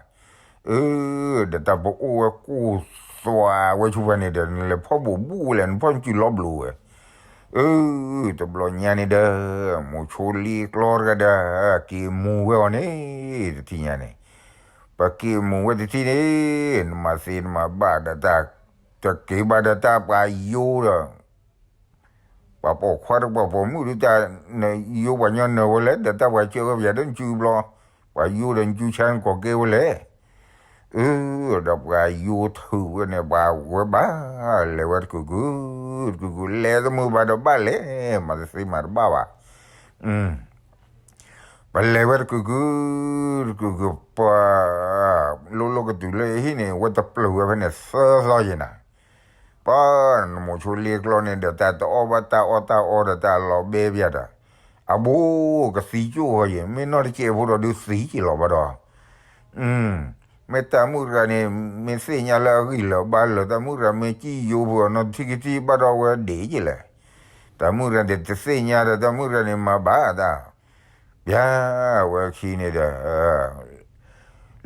အၢ, ဒီးတၢ်ပအိၣ်ဝဲကိၢ်သွးဝဲဆူပှၤန့ၣ်ဒီး နလဲၤဖီၣ်ဘူးဘူၣ်ဝဲလဲၣ်, နဖီၣ်နစုလီၤဘျိဝဲ အၢ, တဘျီညါန့ၣ်ဒီး, မိၤဆိလ့ကျီတဂၤဒီး, က့ၤမူၤဝဲအီၤန့ၣ်, တထံၣ်ညါန့ၣ်, ပက့ၤမူၤဝဲတထံၣ်န့ၣ်, နမၤသ့နမၤဘၣ်ဒီးတၢ်, တက့ၤဘၣ်ဒီးတၢ်ပှၤယိဒီး, ပှၤပိာ်ခွါဒီးပှၤပိာ်မုၣ်ဒုးတၢ်, နယိပှၤညီနၢၤဝဲလဲၣ်, ဒီးတၢ်ပှၤစၢဝဲပယၤဒီးနစုဘျီ, ပှၤယိဒီးနစုဆါနကိးကဲဝဲလဲၣ် အၢ, ဒီးပှၤယိထုးဝဲန့ၣ် ပှၤဝဲဘၣ်, လဲၤဝဲတကုာ်ကုာ်, တကုာ်ကုာ် လဲၤတမုာ်ဘၣ်ဒီးဘၣ်လဲၤ, မၤတသ့မၤတဘၣ်ဘၣ်, ပလဲၤဝဲတကုာ်ကုာ်, တကုာ်ကုာ်ပှၤ, လိၣ်လိၣ်ကတုၤလၢဟံၣ်န့ၣ် ဝဲတပျၢၤဝဲဖဲန့ၣ်သၢသီယဲၢ်နၤ, ပှၤ, နမိၤဆိလ့ကျီန့ၣ်ဒီး တၢ်တအီၣ်ဘၣ်တၢ်အီၣ်တၢ်အီဒီးတၢ်လီၤဘဲပယၤဒီး, အဘူးကသံကၠိၣ်ဃီယဲၢ်, မ့ၢ်နီၢ်တကဲးဖိဒီးဒုးသံက့ၤလီၤဘၣ်ဒီး မ့ၢ်တၢ်မုၣ်တဂၤန့ၣ်, မ့ၢ်သ့ၣ်ညါလၢအဂံၢ်လၢာ်ဘါလၢာ်, တၢ်မုၣ်တဂၤမ့ၢ်စံၣ်ယိဖိနီတထံၣ်ကထံၣ်ဘၣ်ဒီးဝဲဒ်ကလဲၣ်, တၢ်မုၣ်တဂၤန့ၣ်တသ့ၣ်ညါဒီး တၢ်မုၣ်တဂၤန့ၣ်မၤဘၣ်တၢ်, ပျၢ်ဝဲခံန့ၣ်ဒီး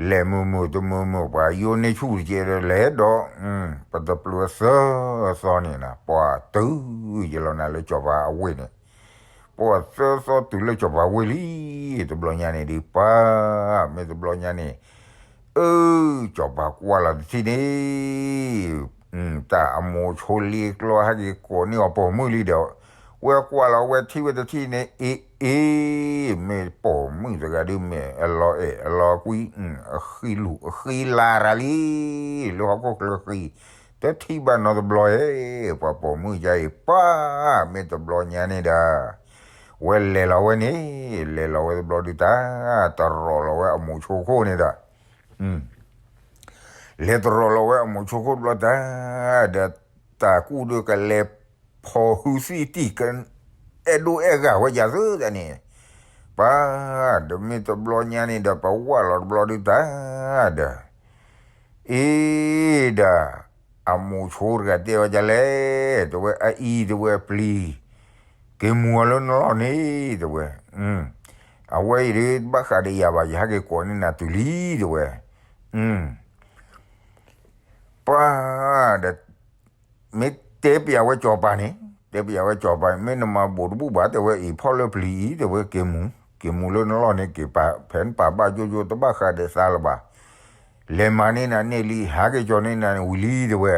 လဲၤမုာ်မုာ်တမုာ်မုာ် ပှၤယိန့ၢ်ဆူၣ်တကဲးဒီးလဲၤဒီး, ပတပျၢၤသၢသီန့ၣ်နၤ, ပှၤတုၤယလီၤနၤလၢစီၤပၤအဝ့ၢ်န့ၣ်, ပှၤသၢသီတုၤလၢစီၤပၤဝ့ၢ်လံ, တဘျီညါန့ၣ်ဒုးပှၤ, မ့ၢ်တဘျီညါန့ၣ်, အၢ, စီၤပၤကွၢ်လီၤတထံၣ်န့ၣ် တၢ်အမိၤဆိလ့ကျီဟဲက့ၤကိးန့ၢ်အီၤပိာ်မုၣ်လံဒီး, ဝဲကွၢ်လီၤဝဲထံၣ်ဝဲတထံၣ်န့ၣ် အ့ အ့, မ့ၢ်ပိာ်မုၣ်တဂၤဒုးမ့ၢ်အလီၤအဲၣ်အလီၤကွံ, အဃံလူၤအဃံလၤရၤလံ, လၢဟီၣ်ခိၣ်ချၢဃံ, တထံၣ်ဘၣ်နီတဘျီဧၢ, ပှၤပိာ်မုၣ်ကအံၤ ပှၤ, မ့ၢ်တဘျီညါန့ၣ်ဒီး, ဝဲလဲၤလီၤဝဲန့ၣ်, လဲၤလီၤဝဲတဘျီဒုးတၢ်, တရီးလီၤဝဲအမိၤဆိခိၣ်န့ၣ်ဒီး လဲၤတရီးလီၤဝဲအမိၤဆိခိၣ်တဘျီတၢ်, ဒီးတၢ်ကူၣ်ဒီးကလဲၤဖီၣ်ဟုသံတံၢ်က, အဲၣ်ဒိအဲၣ်ဂၤဝဲယၤသုတၢ်န့ၣ်, ပှၤ, ဒီးမ့ၢ်တဘျီညါန့ၣ်ဒီး ပဝၢ်လီၤတဘျီဒုးတၢ်, ဒီး, အ့, ဒီး, အမိၤဆိတဂၤတဲဝဲဒ်လဲၣ်, တဲဝဲအအံၤတဲဝဲပျံၤ, က့ၤမူၤအီၤလၢနလီၢ်န့ၣ်, တဲဝဲ, အဝဲအံၤဒုးတဘၣ်ဃးဒီးယၤဘၣ်, ယဟဲက့ၤကိးန့ၢ်နၤတုၤလံ, တဲဝဲ, ပှၤ, ဒီး, မ့ၢ်တဲပျးဝဲစီၤပၤန့ၣ်, တဲပျးဝဲစီၤပၤန့ၣ် မ့ၢ်နမၤဘူးတဘူၣ်ဘၣ် တဲဝဲအံၤ ဖီၣ်လၢပျံၤအံၤ တဲဝဲက့ၤမူၤ, က့ၤမူၤလၢနလီၢ်န့ၣ် က့ၤပာ်ဖဲနပာ်ဘၣ်ကၠိကၠိ တဘၣ်ဃးဒီးသးလၢၤဘၣ်, လဲၤမၤန့ၢ်နၤန့ၢ်လံ ဟးက့ၤကၠီၤန့ၢ်နၤန့ၣ်ဝံၤလံ တဲဝဲ,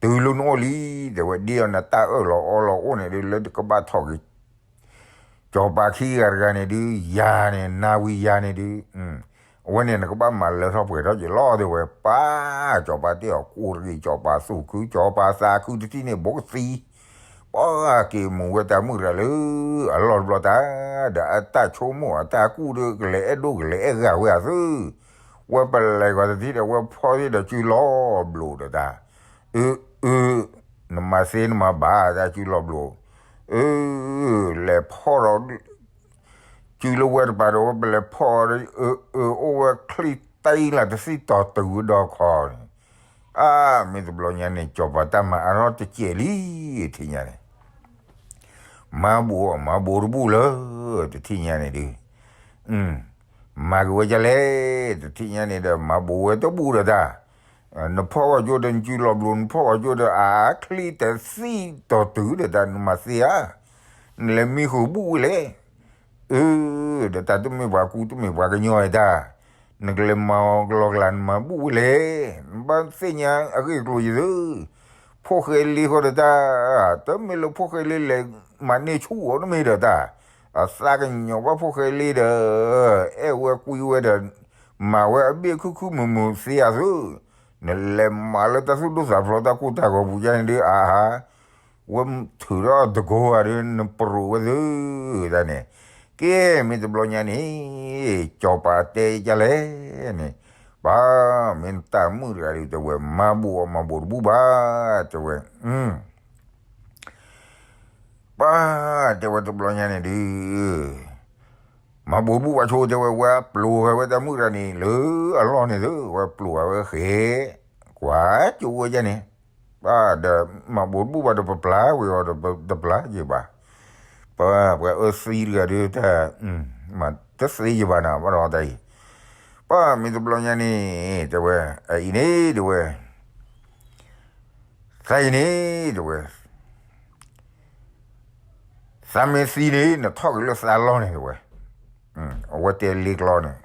တုၤလၢနအိၣ်လံ, တဲဝဲဒ်အီၤ နတၢ်အၢၣ်လီၤအီလီၤအိၣ်န့ၣ်ဒုး လၢတကဘၣ်ထီၣ်က့ၤ ကၠီၤပၤခံဂၤတဂၤန့ၣ်ဒုး ယၤန့ၣ် နၤဝံၤယၤန့ၣ်ဒုး, အဝဲန့ၣ် နကဘၣ်မၤလၢထီၣ်ပှဲၤထီၣ်က့ၤလီၤ တဲဝဲ. ပၢ်, ကၠီၤပၤတဲအီၤ ကိးတဂ့ၤ, ကၠီၤပၤသူၣ်ခု, ကၠီၤပၤသးခုတထံၣ်န့ၣ် ဘိကသံ, ပှၤက့ၤမူၤဝဲတၢ်မုၣ်တဂၤလၢ အလီၢ်တဘျီတၢ်, ဒီးအတၢ်ဆိကမိၣ်အတၢ်ကူၣ်ဒီး ကလဲၤအဲၣ်ဒိၣ်ကလဲၤအဲၣ်ဂၤဝဲအသု, ဝဲပလဲၤဂီၤတထံၣ်ဒီး ဝဲဖီသ့ၣ်ဒီးစုလီၤဘျိးဒီးတၢ်, အၢ အၢ, နမၤသ့နမၤဘၣ်တၢ်စုလီၤဘျိး, အၢ လဲၤဖီၣ်ဒီး စုလၢဝဲတပၤဒီး ဝဲပလဲၤဖီၣ်အီၤဒီး အၢ အၢ အိၣ်ဝဲချံတၢ်အံၤလၢတသံၣ်တီၤတုၤဝဲဒီးခီန့ၣ်, အၢ မ့ၢ်တဘျီညါန့ၣ် ကၠီၤပၤတၢ်မၤအါထီၣ်တစဲးလံ, ထံၣ်ညါန့ၣ် မၤဘိးအီၤ မၤဘိးတဘူၣ်လၢ တထံၣ်ညါန့ၣ်ဒုး, မၤက့ၤဝဲဒ်လဲၣ်, တထံၣ်ညါန့ၣ်ဒီး မၤဘိးဝဲတဘူၣ်ဒီးတၢ်, နဖီၣ်ဝဲကၠိဒီး နစုလီၤဘျိး, နဖီၣ်ဝဲကၠိဒီး အချံတသံၣ်တီၤတုၤဒီးတၢ် နမၤသ့ဧါ, နလဲၤမံဃုာ်ဘူၣ်ဝဲလဲၣ် အၢ ဒီးတၢ်တမ့ၢ်ပှၤကူတမ့ၢ်ပှၤကညီဝဲတၢ်, နကလဲၤမၤအီၤကလီကလီ နမၤဘူၣ်ဝဲလဲၣ်, နဘၣ်သ့ၣ်ညါအဂ့ၢ်အကျိၤယသု, ဖိၣ်ဃဲလ့ဃီဒီးတၢ်, တမ့ၢ်လၢဖိၣ်ဃဲလ့လဲၤမၤန့ၢ်ဆူၣ်အီၤတမ့ၢ်ဒီးတၢ်, အသးကညီၤဘၣ်ဖိၣ်ဃဲလ့ဒီး အဲၣ်ဝဲကွံဝဲဒီး မၤဝဲအဘ့ၣ်ခုၣ်ခုၣ်မုာ်မုာ်သ့အသု, နလဲၤမၤလၢတၢ်သူၣ်ဒိၣ်သးဖျိးတၢ်ကိၢ်တၢ်ဂီၤပူၤယါန့ၣ်ဒုး အါဟါ ဝဲထုးထီၣ်တကိးဂၤဒီး နပရိးဝဲသု, တၢ်န့ၣ်, ကဲ မ့ၢ်တဘျီညါန့ၣ် ကၠီၤပၤတဲဒ်လဲၣ်န့ၣ်, ပၢ် မ့ၢ်နတၢ်မုၣ်တဂၤဒီး တဲဝဲ မၤဘိးအီၤမၤဘိးတဘူၣ်ဘၣ်, တဲဝဲ, ပၢ် တဲဝဲတဘျီညါန့ၣ်ဒုး မၤဘိးတဘူၣ်ဘၣ်ဆိ တဲဝဲ, ဝဲပျိာ်ဃာ်ဝဲတၢ်မုၣ်တဂၤန့ၣ် လၢအလီၢ်န့ၣ်သု, ဝဲပျိာ်ဃာ်ဝဲဃဲၤ ကွၢ်ကၠိဝဲဒ်န့ၣ်, ပၢ်ဒီး မၤဘိးတဘူၣ်ဘၣ်ဒီး ပပျၢ်ဝဲအီၤဒီး တပျၢ်ယဘၣ်, ပၢ် ပှၤအၢသံတဂၤဒီး တၢ် မၤတသ့ယဘၣ်နၤ ဘၣ်ဒီးတၢ်အံၤ, ပၢ် မ့ၢ်တဘျီညါန့ၣ် တဲဝဲ, အအံၤန့ၣ် တဲဝဲ, သးအံၤန့ၣ် တဲဝဲ သးမ့ၢ်သံန့ၣ် နထီၣ်က့ၤလၢသးလီၢ်န့ၣ် တဲဝဲ, အဝဲတဲလ့ကျီန့ၣ်,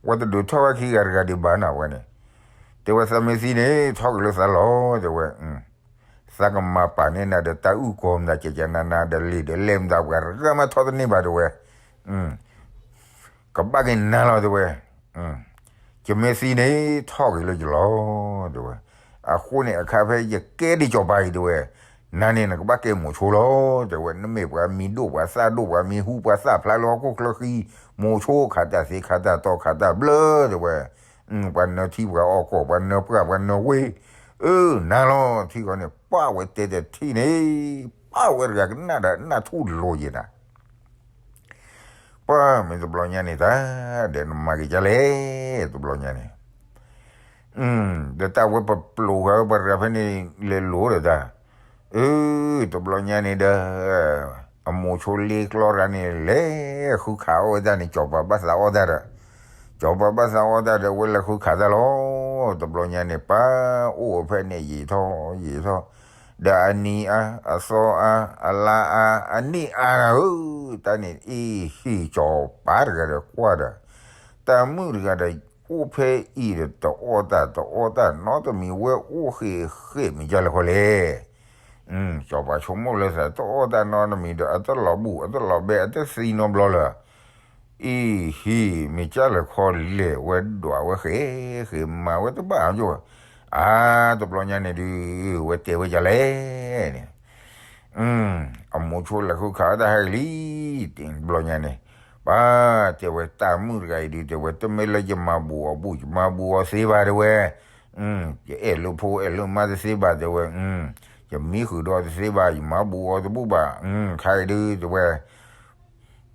ဝဲတဒုးထီၣ်ဝဲခံဂၤတဂၤဒံးဘၣ်နၤဝဲန့ၣ်, တဲဝဲ သးမ့ၢ်သံန့ၣ် ထီၣ်က့ၤလၢသးလီၢ် တဲဝဲ, သးကမၤပာ်န့ၢ်နၤဒီးတၢ်အုၣ်ကီၤမတၤ ကကနနၤဒီးလံာ်ဒီးလဲၢ်မတၤ ပှၤတဂၤမးထီၣ်တန့ၢ်ဘၣ် တဲဝဲ, ကဘၣ်က့ၤနၤလီၤ တဲဝဲ, ယမ့ၢ်သံန့ၣ် ထီၣ်က့ၤလၢယလီၢ် တဲဝဲ, အဃိန့ၣ်အခါဖဲယကဲဒံးကၠီၤပၤအံၤ တဲဝဲ, နၤန့ၣ်နကဘၣ်ကဲမိၤဆိလီၤ တဲဝဲ, နမ့ၢ်ပှၤမံၤဒိၣ်ပှၤသၣ်ဒိၣ် ပှၤမံၤဟူပှၤသၣ်ဖျါလၢဟီၣ်ခိၣ်ချၢဃံ, မိၤဆိခးတၢ်သ့ခးတၢ်တီခးတၢ်ဘျၢ တဲဝဲ, ပှၤနၢထံပှၤအီၣ်ကီၢ် ပှၤနၢပှၢ်ပှၤနၢဝ့ၢ်, အၢ နၤလီၤ ထံဃီန့ၣ် ပၢ်ဝဲတဲတထံၣ်န့ၣ်, ပၢ်ဝဲတဂၤကနၣ်ဒီးနၢ်ထူၣ်လိာ်ယဲနၤ ပှၤမ့ၢ်တဘျီညါန့ၣ်တၢ်, ဒီးနမၤက့ၤဒ်လဲၣ်, တဘျီညါန့ၣ်, ဒီးတၢ်ဝဲပပျိာ်ဃာ်ဝဲပှၤတဂၤဖဲန့ၣ်လဲၤလိၤဒီးတၢ်, အၢ တဘျီညါန့ၣ်ဒီး, အမိၤဆိလ့ကျီတဂၤန့ၣ် လဲၤဃုခးအီၣ်ဝဲတၢ်န့ၣ် ကၠီၤပၤဘၣ်သးအီၣ်တၢ်ဒီး, ကၠီၤပၤဘၣ်သးအီၣ်တၢ်ဒီး ဝဲလဲၤဃုခးတၢ်လီၤ, တဘျီညါန့ၣ် ပၢ်အိၣ်ဖဲန့ၣ်ယံာ်ထီၣ်ယံာ်ထီၣ် ဒီးအနံၤအါ အသီအါ အလါအါ အနံၣ်အါတၢ်ဧၢ, တၢ်န့ၣ်အံၤဟံၣ်ကၠီၤပၤတဂၤဒီးကွၢ်ဒီး, တၢ်မုၣ်တဂၤဒီး အိၣ်ဖဲအံၤဒီးတအီၣ်တၢ်တအီၣ်တၢ်နီတမံၤ ဝဲအိၣ်ဃ့ၢ်ဃ့ၢ်မ့ၢ်ကၢ်လဲၣ်ဃီလဲၣ်, ကၠီၤပၤဆိကမိၣ်လၢသး တအီၣ်တၢ်နီတမံၤဒီး အတလီၤဘူၣ် အတလီၤဘဲ အတသံနီတဘျီလၢၤ အံၤဟံၣ်မ့ၢ်ကၢ်လဲၣ်ခီလဲၣ် ဝဲဒွးဝဲဃ့ၢ်ဃ့ၢ်မၤဝဲတဘၣ်ကၠိ, အါ တဘျီညါန့ၣ်ဒုး ဝဲတဲဝဲဒ်လဲၣ်န့ၣ်, အမိၤဆိလဲၤဃုခးတၢ်ဟဲက့ၤလံ, တဘျီညါန့ၣ်, ပၢ်တဲဝဲတၢ်မုၣ်တဂၤအံၤဒုး တဲဝဲ တမ့ၢ်လၢယမၤဘူၣ်အီၤဘူၣ် ယမၤဘူၣ်အီၤသ့ဘၣ်တဲဝဲ, ယအဲၣ်လၢဖိအဲၣ်လၢမါတသ့ဘၣ်တဲဝဲ, ယမံဃုာ်ဒီးတသ့ဘၣ် ယမၤဘူၣ်အီၤတဘူၣ်ဘၣ်, ခါအံၤဒုး တဲဝဲ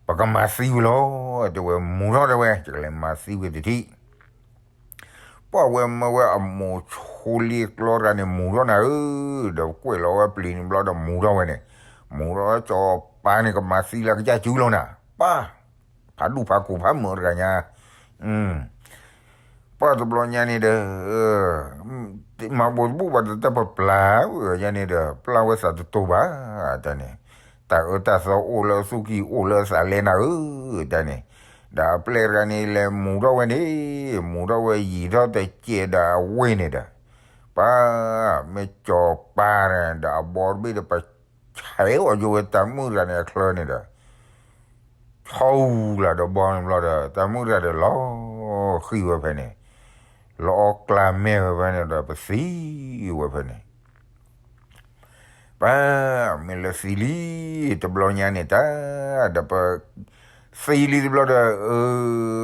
ပကမၤသံဝဲလီၤ, တဲဝဲ မူၤထီၣ်တဲဝဲ ယကလဲၤမၤသံဝဲတထံၣ်, ပှၢ်ဝဲမၢဝဲအမိၤဆိလ့ကျီတဂၤန့ၣ် မူၤထီၣ်နၤဧၢ, ဒီးကွဲးလီၤဝဲပျံၤန့ၣ်ဘျီဒီးမူၤထီၣ်ဝဲန့ၣ်, မူၤထီၣ်ဝဲကၠီၤပၤန့ၣ် ကမၤသံလၢကစၢ်စုလီၤနၤ, ပၢ် ဖးဒူၣ်ဖးကိၤဖးမုာ်တဂၤညါ ပှၢ်တဘျီညါန့ၣ်ဒီး, မၤဘိးတဘူၣ်ဘၣ်ဒီးတၢ်ပပျၢ်ဝဲညါန့ၣ်ဒီး ပျၢ်ဝဲသးတတိၤဘၣ်, တၢ်န့ၣ်, တၢ်အၢတၢ်သီအိၣ်လၢအသူၣ်ကံၢ်အိၣ်လၢအသးလဲနၤဧၢ, တၢ်န့ၣ်, ဒီးအပျဲၢ်တဂၤန့ၣ် လဲၤမူၤထီၣ်ဝဲန့ၣ်, မူၤထီၣ်ဝဲယံာ်ထီၣ်တစဲးဒီးအဝ့ၢ်န့ၣ်ဒီး, ပၢ် မ့ၢ်စီၤပၤန့ၣ်ဒီးအဘီတဘ့ၣ်ဒီး ပဆဲးအီၤယိဝဲတၢ်မုၢ်ရၤန့ၣ်အချၢန့ၣ်ဒီး ဆီအူလၢဒီးဘီန့ၣ်ဘျီဒီး တၢ်မုၢ်ရၤဒီးလီၤဃံၤဝဲဖဲန့ၣ်, လီၤအီၣ်ကျါမဲာ်ဝဲဖဲန့ၣ်ဒီး ပသံဝဲဖဲန့ၣ် ပၢ် မ့ၢ်လၢသံလံ တဘျီညါန့ၣ်တၢ် ဒီးပ သံလံတဘျီဒီး အၢ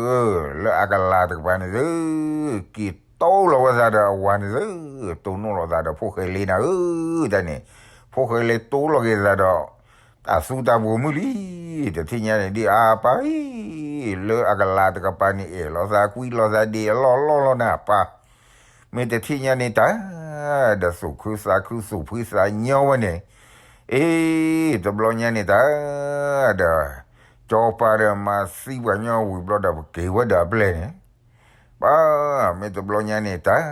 လၢအကလၤတကပၤန့ၣ်သု က့ၤတိလီၤဝဲသးဒီးအဝၤန့ၣ်သု တိၢ်နီၣ်လီၤသးဒီးဖိၣ်ဃဲလ့နၤဧၢ တၢ်န့ၣ် ဖိၣ်ဃဲလ့တိၢ်လီၤက့ၤသးဒီး တၢ်သူတၢ်ပှိၤမုၢ်လံ တထံၣ်ညါန့ၣ်ဒ်အါပၢ်အံၤ လၢအကလၤတကပၤန့ၣ် အဲၣ်လီၤသးကွံလီၤသးဒ့အလီၢ်လီၢ်လီၤနၤပၢ် မ့ၢ်တထံၣ်ညါန့ၣ်တၢ် ဒီးသူၣ်ခုသးခုသူၣ်ဖှံသးညီဝဲန့ၣ် အ့ တဘျီညါန့ၣ်တၢ် ဒီး စီၤပၤဒီးမၤသံပှၤညီဝံၤဘျီဒီးပက့ၤဝဲဒီးအပျဲၢ်န့ၣ် ပၢ် မ့ၢ်တဘျီညါန့ၣ်တၢ်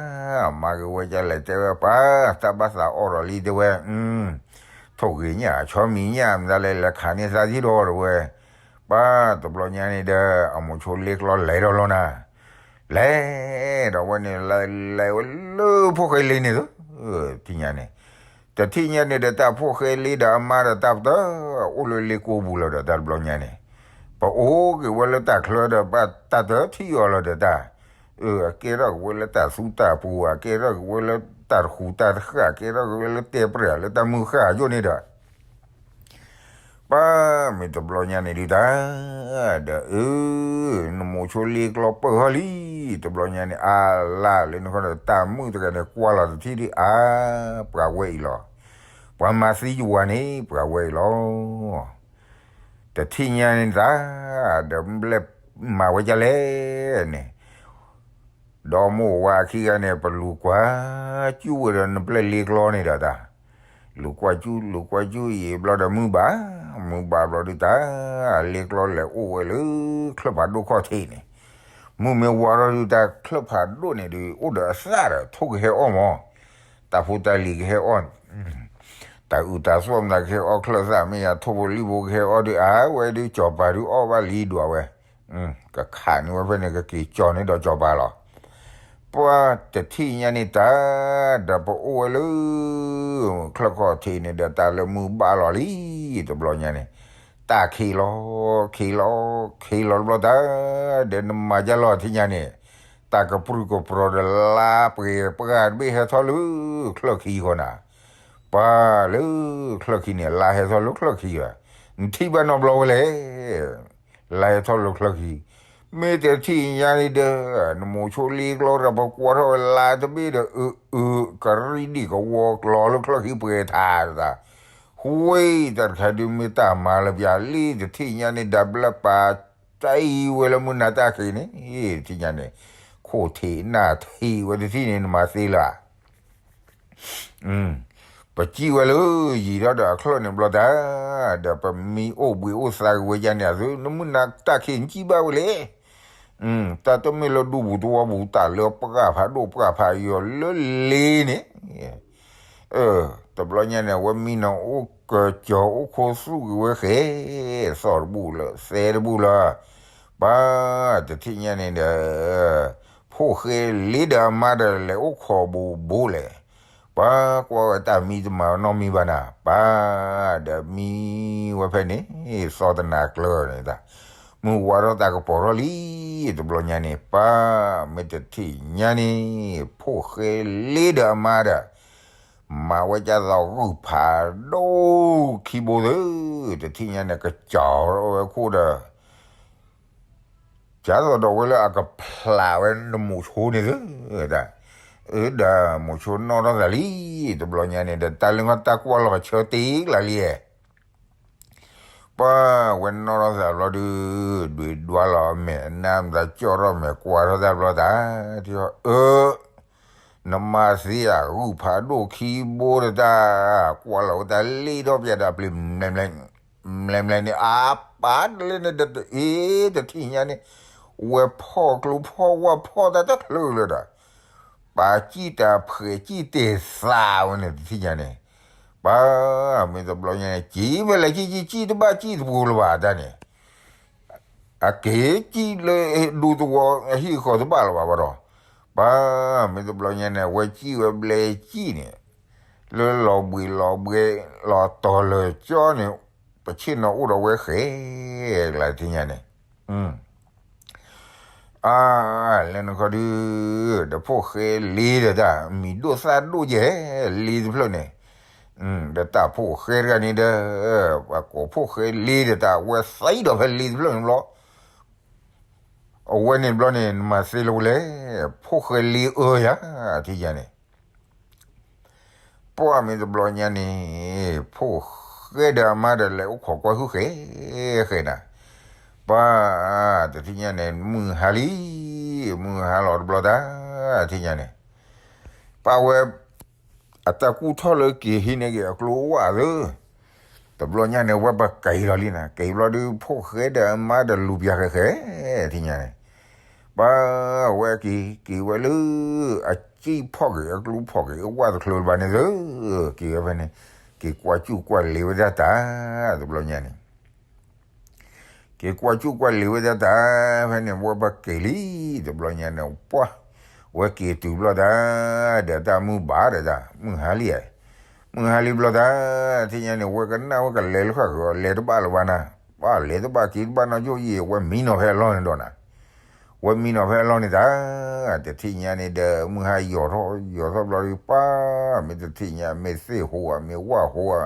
မၤက့ၤဝဲဒ်လဲၣ်တဲဝဲပၢ် တၢ်ဘၣ်သးအီၣ်ဒီးလံတဲဝဲ ထိၣ်ဂ့ၤညၣ်ဆီမံၤညၣ်မတၤလဲၣ်လဲၤခးန့ၢ်သးထံၣ်ဒီးတဲဝဲ ပၢ် တဘျီညါန့ၣ်ဒီး အမိၤဆိလ့ကျီလဲၤဒီးလီၤနၤ လဲၤဒီးဝဲန့ၣ် လဲၤဝဲလၢဖိၣ်ဃဲလ့န့ၣ်သု ထံၣ်ညါန့ၣ် တထံၣ်ညါန့ၣ်ဒီးတၢ်ဖိၣ်ဃဲလ့ဒီးအမါဒီးတၢ်ပတၢ် အိၣ်လၢလ့ကိပူၤလီၤဒီးတၢ်တဘျီညါန့ၣ် ပအိၣ်က့ၤဝဲလၢတၢ်ချၢဒီးဘၣ်တၢ်တထံၣ်အီၤလီၤဒီးတၢ် အကဲထီၣ်က့ၤဝဲလၢတၢ်သူတၢ်ပှိၤ အကဲထီၣ်က့ၤဝဲလၢတၢ်တဃူတၢ်တဃၣ် ကဲထီၣ်က့ၤဝဲလၢတဲပြဲၢ်လၢတၢ်မုၢ်ဃၢ်ယိၣ်န့ၣ်ဒီး ပၢ် မ့ၢ်တဘျီညါန့ၣ်ဒုးတၢ် ဒီးအၢ နမိၤဆိလ့ကျီပၢၢ်ထီၣ်လံ တဘျီညါန့ၣ် အါလၢ်လၢနခီဒီးတၢ်မုၣ်တဂၤန့ၣ် ကွၢ်လီၤတထံၣ်ဒုး အါ ပှၤဝဲအံၤလီၤ ပှၤမၤသံယဝၤန့ၣ် ပှၤဝဲအံၤလီၤ တထံၣ်ညါန့ၣ်တၢ် ဒီးဘျဲၣ်မၤဝဲဒ်လဲၣ်န့ၣ် ဒီမိၢ်ဝၤခံဂၤန့ၣ် ပလူၤကွၢ်စူၣ်ဝဲဒီးနဘျဲၣ်လ့ကျီန့ၣ်ဒီးတၢ် လူၤကွၢ်စူၣ် လူၤကွၢ်စူၣ်အံၤဘျီဒီးမုၢ်ဘၣ် မုၢ်ဘၣ်ဘျီဒုးတၢ် လ့ကျီလဲၤအိၣ်ဝဲလၢ ချၢၣ်ဖးဒိၣ်ခီၣ်ထံးန့ၣ် မုၢ်မ့ၢ်ဝါထီၣ်ဒုးတၢ်ချၢၣ်ဖးဒိၣ်န့ၣ်ဒုး အိၣ်ဒီးအသၣ်ဒီးထိၣ်ကဟဲအီၣ်မး တၢ်ဖိတၢ်လံၤကဟဲအီၣ် တၢ်အုၣ်တၢ်သီၣ်မတၤကဟဲအီၣ်ချၢၣ်သၣ်မ့ၢ်ယၤထိၣ်ဖိလံၣ်ဖိကဟဲအီၣ်ဒုး အါဝဲဒုးစီၤပၤဒုးအီၣ်ဘၣ်လံဒွးဝဲ ကခးန့ၢ်ဝဲဖဲန့ၣ် ကက့ၤကၠီၤန့ၢ်ဒီးစီၤပၤလီၤ ပှၤတထံၣ်ညါန့ၣ်တၢ် ဒီးပအိၣ်ဝဲလၢ ချၢၣ်ခီၣ်ထံးန့ၣ်ဒီးတၢ်လၢမုၢ်ဘၣ်လီၤလံ တဘျီညါန့ၣ် တၢ်ခံးလီၤ ခံးလီၤ ခံးလီၤတဘျီတၢ် ဒီးနမၤဒ်လဲၣ်ထံၣ်ညါန့ၣ် တၢ်ကပြုၢ်ကပြီၤဒီးလါပှဲၤပှၢ်တဘ့ၣ်ဟဲထီၣ်လၢ ချၢၣ်ခံဃီနၤ ပှၤလၢ ချၢၣ်ခံန့ၣ် လါဟဲထီၣ်လၢချၢၣ်ခံဒီး နထံၣ်ဘၣ်နီတဘျီဝဲလဲၣ် လါဟဲထီၣ်လၢချၢၣ်ခံ မ့ၢ်တထံၣ်ညါန့ၣ်ဒီး နမိၤဆိလ့ကျီဒီး ပကွၢ်ထီၣ်ဝဲလါတဘ့ၣ်ဒီး အု အု ကရံၣ်ဒံၣ်ကဝီၤကျီလၢချၢၣ်ခံပှဲၤထးတၢ် ဝဲ တၢ်တခါဒုးမ့ၢ်တၢ်မၤလၢပျၢၤလံ တထံၣ်ညါန့ၣ် ဒၣ်ဘျၢပာ်တၢ်အံၤဝဲလၢမုၢ်နၤတၢ်ခံးန့ၣ် ထံၣ်ညါန့ၣ် ခိၣ်ထံးနၢ်ထံးဝဲတထံၣ်န့ၣ် နမၤသ့လၢ ပစံၣ်ဝဲလၢ ယံာ်ထီၣ်ဒီးအချၢၣ်န့ၣ်ဘျီတၢ် ဒီးပမံအိၣ်ဘှံးအိၣ်သါက့ၤဝဲဒ်န့ၣ်အသိး နမုၢ်နၤတၢ်ခံးနစံၣ်ဘၣ်ဝဲလဲၣ် တၢ်တမ့ၢ်လၢဒူပူၤသဝီပူၤ တၢ်လၢပှၢ်ဖးဒိၣ်ပှၢ်ဖးယိာ်လၢလ့န့ၣ် တဘျီညါန့ၣ် အဝဲမံနီၤအိၣ်ကစၢၤအိၣ်ခိးသူၣ်က့ၤဝဲဃဲ သီၣ်တဘူၣ်လၢ သဲတဘူၣ်လၢ ပၢ် တထံၣ်ညါန့ၣ်ဒီး ဖိၣ်ဃဲလ့ဒီးအမါဒီးလဲၤအိၣ်ခိးဘူးဘူးလဲၣ် ပၢ်ကွၢ်ဝဲတၢ်မံတမၤနီတမံၤဘၣ်နၤ ပၢ်ဒီးမံဝဲဖဲန့ၣ် သီတနၤကျၢၤန့ၣ်တၢ် မုၢ်ဝါထီၣ်တၢ်ကပီၤထီၣ်လံ တဘျီညါန့ၣ် ပၢ်မ့ၢ်တထံၣ်ညါန့ၣ် ဖိၣ်ဃဲလ့ဒီးအမါဒီး မၤဝဲကၢ်သိးဂုၢ်ဖးဒိၣ်ခံဘိသ့ၣ် တထံၣ်ညါန့ၣ် ကစၢ်ထီၣ်ဝဲခိၣ်ဒီး ကၢ်သိးဒီးဝဲလၢအကဖျးဝဲနမိၤဆိန့ၣ်သ့ၣ် တၢ် အၢ ဒီးမိၤဆိနီၣ်ထီၣ်သးလံ တဘျီညါန့ၣ်ဒီး တၢ်လၢတၢ်ကွၢ်လီၤကဆၢတ့ကလးလံ ပှၤဝဲနီၣ်ထီၣ်သးဘျီဒုး ဒွဲၣ်ဒွးလီၤအမဲာ် နၢ်မတၤကၠီၣ်ထီၣ်မဲာ်ကွၢ်ထီၣ်တၢ်ဘျီတၢ် ထံၣ်အီၤ အၢ နမၤသ့ဧါ ဂုၢ်ဖးဒိၣ်ခံဘိဒီးတၢ် ကွၢ်လီၤဝဲတၢ်လ့ထီၣ်ပျဲဒီးအပျ့ၤ မဲာ်မဲာ်န့ၣ် အါပၢ်တလဲန့ၣ်ဒီး အ့ တထံၣ်ညါန့ၣ် ဝဲဖီၣ်ကျိဖီၣ်ဝၣ်ဖီၣ်တၢ်တချုးလၢၤဒီး ပာ်စံၣ်တၢ်ဖှဲးစံၣ်တဲာ်သးဝဲန့ၣ် တထံၣ်ညါန့ၣ် ပၢ်မ့ၢ်တဘျီညါန့ၣ် စံၣ်ဖဲလဲၣ် စံၣ်စံၣ်စံၣ်တဘၣ်စံၣ်တပူၤလၢၤဘၣ်တၢ်န့ၣ် အက့ၤစံၣ်လၢဒူသဝီအဟံၣ်ဃီတဘၣ်လၢၤဘၣ်ဘၣ်ဒီး ပှၤ မ့ၢ်တဘျီညါန့ၣ် အဝဲစံၣ်ဝဲဘျဲစံၣ်န့ၣ် လၢလီၤဘှံးလီၤဘှဲ လီၤတီၤလၢာ်ကၠီန့ၣ် ပဆ့ၣ်နီၤအိၣ်ဒီးဝဲဃဲ ကျါထံၣ်ညါန့ၣ် အါ လဲၤနခီဒု ဒီးဖိၣ်ဃဲလ့ဒီးတၢ် မံၤဒိၣ်သၣ်ဒိၣ်ယဲၢ် လ့တဖျၢၣ်န့ၣ် ဒီးတၢ်ဖိၣ်ဃဲတဂၤန့ၣ်ဒီး ပှၤကိးဖိၣ်ဃဲလ့ဒီးတၢ် အဝဲသံဒီးဖဲလ့တဖျၢၣ်န့ၣ်ဘျီ အဝဲန့ၣ်ဘျီန့ၣ် နမၤသ့လၢၤဝဲလဲၣ်, ဖိၣ်ဃဲလ့အၢယၤ ထံၣ်ညါန့ၣ် ပှၢ်မ့ၢ်တဘျီညါန့ၣ် ဖိၣ်ဃဲဒီးအမါဒီးလဲၤအိၣ်ခိးကွၢ်ဟုၣ်ဃဲ ဃဲနၤ, ပှၢ် တထံၣ်ညါန့ၣ် မုၢ်ဟါလံ, မုၢ်ဟါလီၤတဘျီတၢ် ထံၣ်ညါန့ၣ် ပှၢ်ဝဲ အတၢ်ကူၣ်ထီၣ်လၢက့ၤဟံးန့ၢ်က့ၤအကျိအဝၣ်သၢ တဘျီညါန့ၣ် ဝဲပက့ၤလီၤလံနၤ, က့ၤဘျီဒုး ဖိၣ်ဃဲဒီးအမါဒီးလူၤပၠးဃဲဃဲ ထံၣ်ညါန့ၣ် ပှၢ်ဝဲက့ၤ က့ၤဝဲလၢ အစံၣ်ဖီၣ်က့ၤ အကျိဖီၣ်က့ၤ အဝၣ်တချုးလၢၤဘၣ်န့ၣ်သၢ က့ၤဝဲဖဲန့ၣ် က့ၤကွၢ်စူၣ်ကွၢ်လ့ၤဝဲဒၣ်တၢ် တဘျီညါန့ၣ် က့ၤကွၢ်စူၣ်ကွၢ်လ့ၤဝဲဒၣ်တၢ် ဖဲန့ၣ် ဝဲပက့ၤလံ တဘျီညါန့ၣ် ပှၢ် ဝဲက့ၤတုၤဘျီတၢ် ဒီးတၢ်မုၢ်ဘၣ်ဒီးတၢ် မုၢ်ဟါလံ, မုၢ်ဟါလံဘျီတၢ် ထံၣ်ညါန့ၣ် ဝဲကနၣ်ဝဲကလဲၤလၢဃၣ်ဃၢၤ လဲၤတဘၣ်လၢၤဘၣ်နၤ, ပှၢ်လဲၤတဘၣ်က့ၤတဘၣ်နီတယိၣ်အံၤ ဝဲမံနီၤဖဲအလီၢ်န့ၣ်ဒီးနၤ ဝဲမံနီၤဖဲအလီၢ်န့ၣ်တၢ်, တထံၣ်ညါန့ၣ်ဒီး မုၢ်ဟါယိာ်ထီၣ်ယိာ်ထီၣ်ဘျီဒုး ပှၢ် မ့ၢ်တထံၣ်ညါ မ့ၢ်သ့ၣ်ဟိဧါ မ့ၢ်ဝၣ်ဟိဧါ,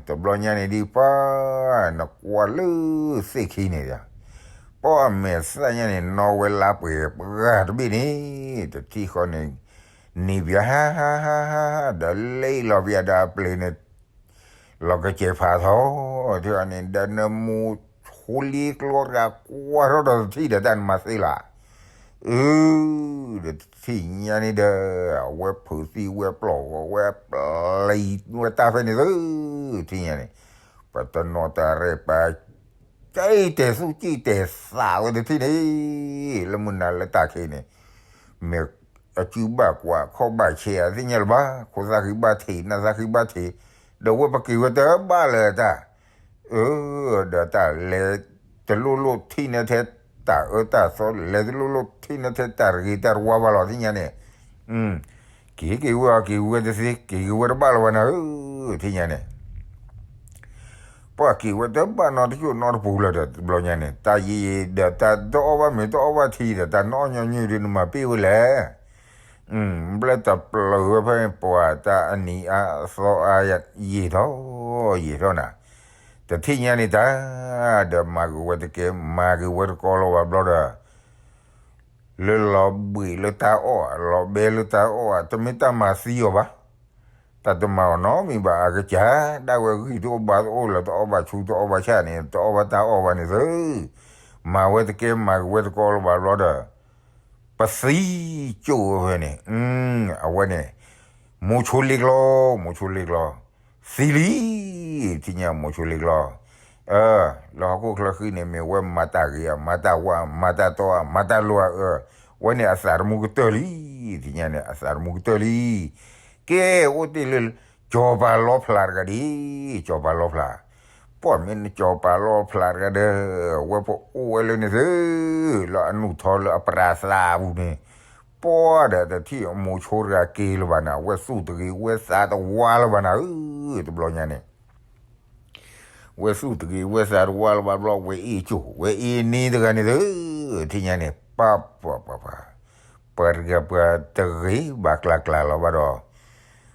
တဘျီညါန့ၣ်ဒုး ပှၢ် နကွၢ်လၢသ့ၣ်ခံန့ၣ်ဒီး ပှၢ်မဲာ်သၣ်ညါန့ၣ် နီၣ်ဝဲလါပှဲၤပှၢ်တဘ့ၣ်န့ၣ် တထံၣ်ဃီန့ၣ် န့ၢ်ပၠးဟါဟါဟါဟါ ဒီးလဲၤလီၤပၠးဒီးအပျ့ၤန့ၣ် လီၤကစဲၤဖးထီ ထံၣ်အီၤန့ၣ် ဒီးနမိၢ်ဆိလ့ကျီတဂၤကွၢ်ထီၣ်ဒီးတထံၣ်ဒီးတၢ်နမၤသ့လၢ်, အၢ ဒီးတထံၣ်ညါန့ၣ်ဒီး အဝဲဖုးသံဝဲပျီၢ်ဂီၤဝဲပျံၤဝဲတၢ်ဖဲန့ၣ်သၢ ထံၣ်ညါန့ၣ် ပတနီၣ်တၢ်ရဲၣ်ပာ် ကံၣ်တဲာ်သူၣ်ကံၣ်တဲာ်သးဝဲတထံၣ်န့ၣ် လၢမုၢ်နၤလၢတၢ်ခံးန့ၣ် မ့ၢ်အစုဘၣ်ကွၢ်ခီၣ်ဘၣ်ဆဲးအသ့ၣ်ညါလၢၤဘၣ် ခိၣ်သၣ်ဃံဘၣ်ထံး နၢ်သၣ်ဃံဘၣ်ထံး ဒီးဝဲပက့ၤဝဲတဘၣ်လၢၤတၢ် အၢ ဒီးတၢ်လဲၤတလိၣ်လိၣ်ထံၣ်န့ၢ်ထဲတၢ်အၢတၢ်သီ လဲၤတလိၣ်လိၣ်ထံၣ်န့ၢ်ထဲတၢ်တဂ့ၤတၢ်တဝါဘၣ်လီၤ ထံၣ်ညါန့ၣ် က့ၤက့ၤဝဲအီၤက့ၤဝဲတသ့ က့ၤက့ၤဝဲတဘၣ်လၢၤဘၣ်နၤဧၢ ထံၣ်ညါန့ၣ် ပှၤက့ၤဝဲတဘၣ်နီတစိၢ်နီတပူၤလၢၤဒီး တဘျီညါန့ၣ် တၢ်ယံာ်ဒီးတၢ်တအီၣ်ဘၣ်မ့ၤတအီၣ်ဘၣ်ထံဒီး တၢ်နီၣ်ညီနုၢ်ဒုးနမၤပ့ၢ်ဝဲလဲၣ် ဘျဲၣ်တပျၢၤဝဲဖဲပှၤတၢ်အနံၤအါအသီအါယံာ်ထီၣ်ယံာ်ထီၣ်နၤ, တထံၣ်ညါန့ၣ်တၢ် ဒီးမၤက့ၤဝဲတကဲ မၤက့ၤဝဲတကီလီၤဘၣ်ဘျီဒီး လၢလီၤဘှံးလၢတၢ်အီၣ် လီၤဘဲလၢတၢ်အီၣ် တမ့ၢ်တၢ်မၤသံအီၤဘၣ် တၢ်တမၤအီၤနီတမံၤဘၣ် အကစၢ် ဒၣ်ဝဲဂံၢ်တအိၣ်ဘါတအိၣ်လၢတအီၣ်ဘၣ်ဆူတအီၣ်ဘၣ်ဆၣ်န့ၣ် တအီၣ်ဘၣ်တၢ်အီၣ်ဘၣ်န့ၣ်သၢ မၤဝဲတကဲ မၤက့ၤဝဲတကီလၢၤဘၣ်ဘျီဒီး ပသံကၠိၣ်ဝဲဖဲန့ၣ် အဝဲန့ၣ် မိၤဆိလ့ကျီ မိၤဆိလ့ကျီ သံလံ ထံၣ်ညါမိၤဆိလ့ကျီ လၢဟီၣ်ခိၣ်ချၢဃံန့ၣ် မ့ၢ်ဝဲမၤတၢ်ဂ့ၤဧါ မၤတၢ်ဝါ မၤတၢ်တီဧါ မၤတၢ်လိၤဧါ အၢ ဝဲန့ၣ်အသးတမူကတၢၢ်လံ ထံၣ်ညါန့ၣ် အသးတမူကတၢၢ်လံ ကဲအိၣ်တ့ၢ်လၢ ကၠီၤပၤလီဖျးတဂၤဒ် ကၠီၤပၤလီဖျး ပှၢ်မ့ၢ်နကၠီၤပၤလီဖျးတဂၤဒီး ဝဲပအိၣ်ဝဲလၢန့ၣ်သၢ လၢအနုၢ်ထီလၢအပြးသးပူၤန့ၣ် ပှၢ်ဒီးတထံၣ်အမိၤဆိတဂၤက့ၤလၢၤဘၣ်နၤ ဝဲသူၣ်တဂ့ၤဝဲသးတဝါလၢၤဘၣ်နၤဧၢ တဘျီညါန့ၣ် ဝဲသူၣ်တဂ့ၤဝဲသးတဝါလၢၤဘၣ်ဘျီ ဝဲအ့ၣ်ကၠိၣ် ဝဲအ့ၣ်န့ၢ်တဂၤန့ၣ်သၢ ထံၣ်ညါန့ၣ် ပှၤပှၤပှၤပှၤ ပှၤတဂၤပှၤတဂ့ၤဘၣ်ကျါကျါလီၤဘၣ်ဒီး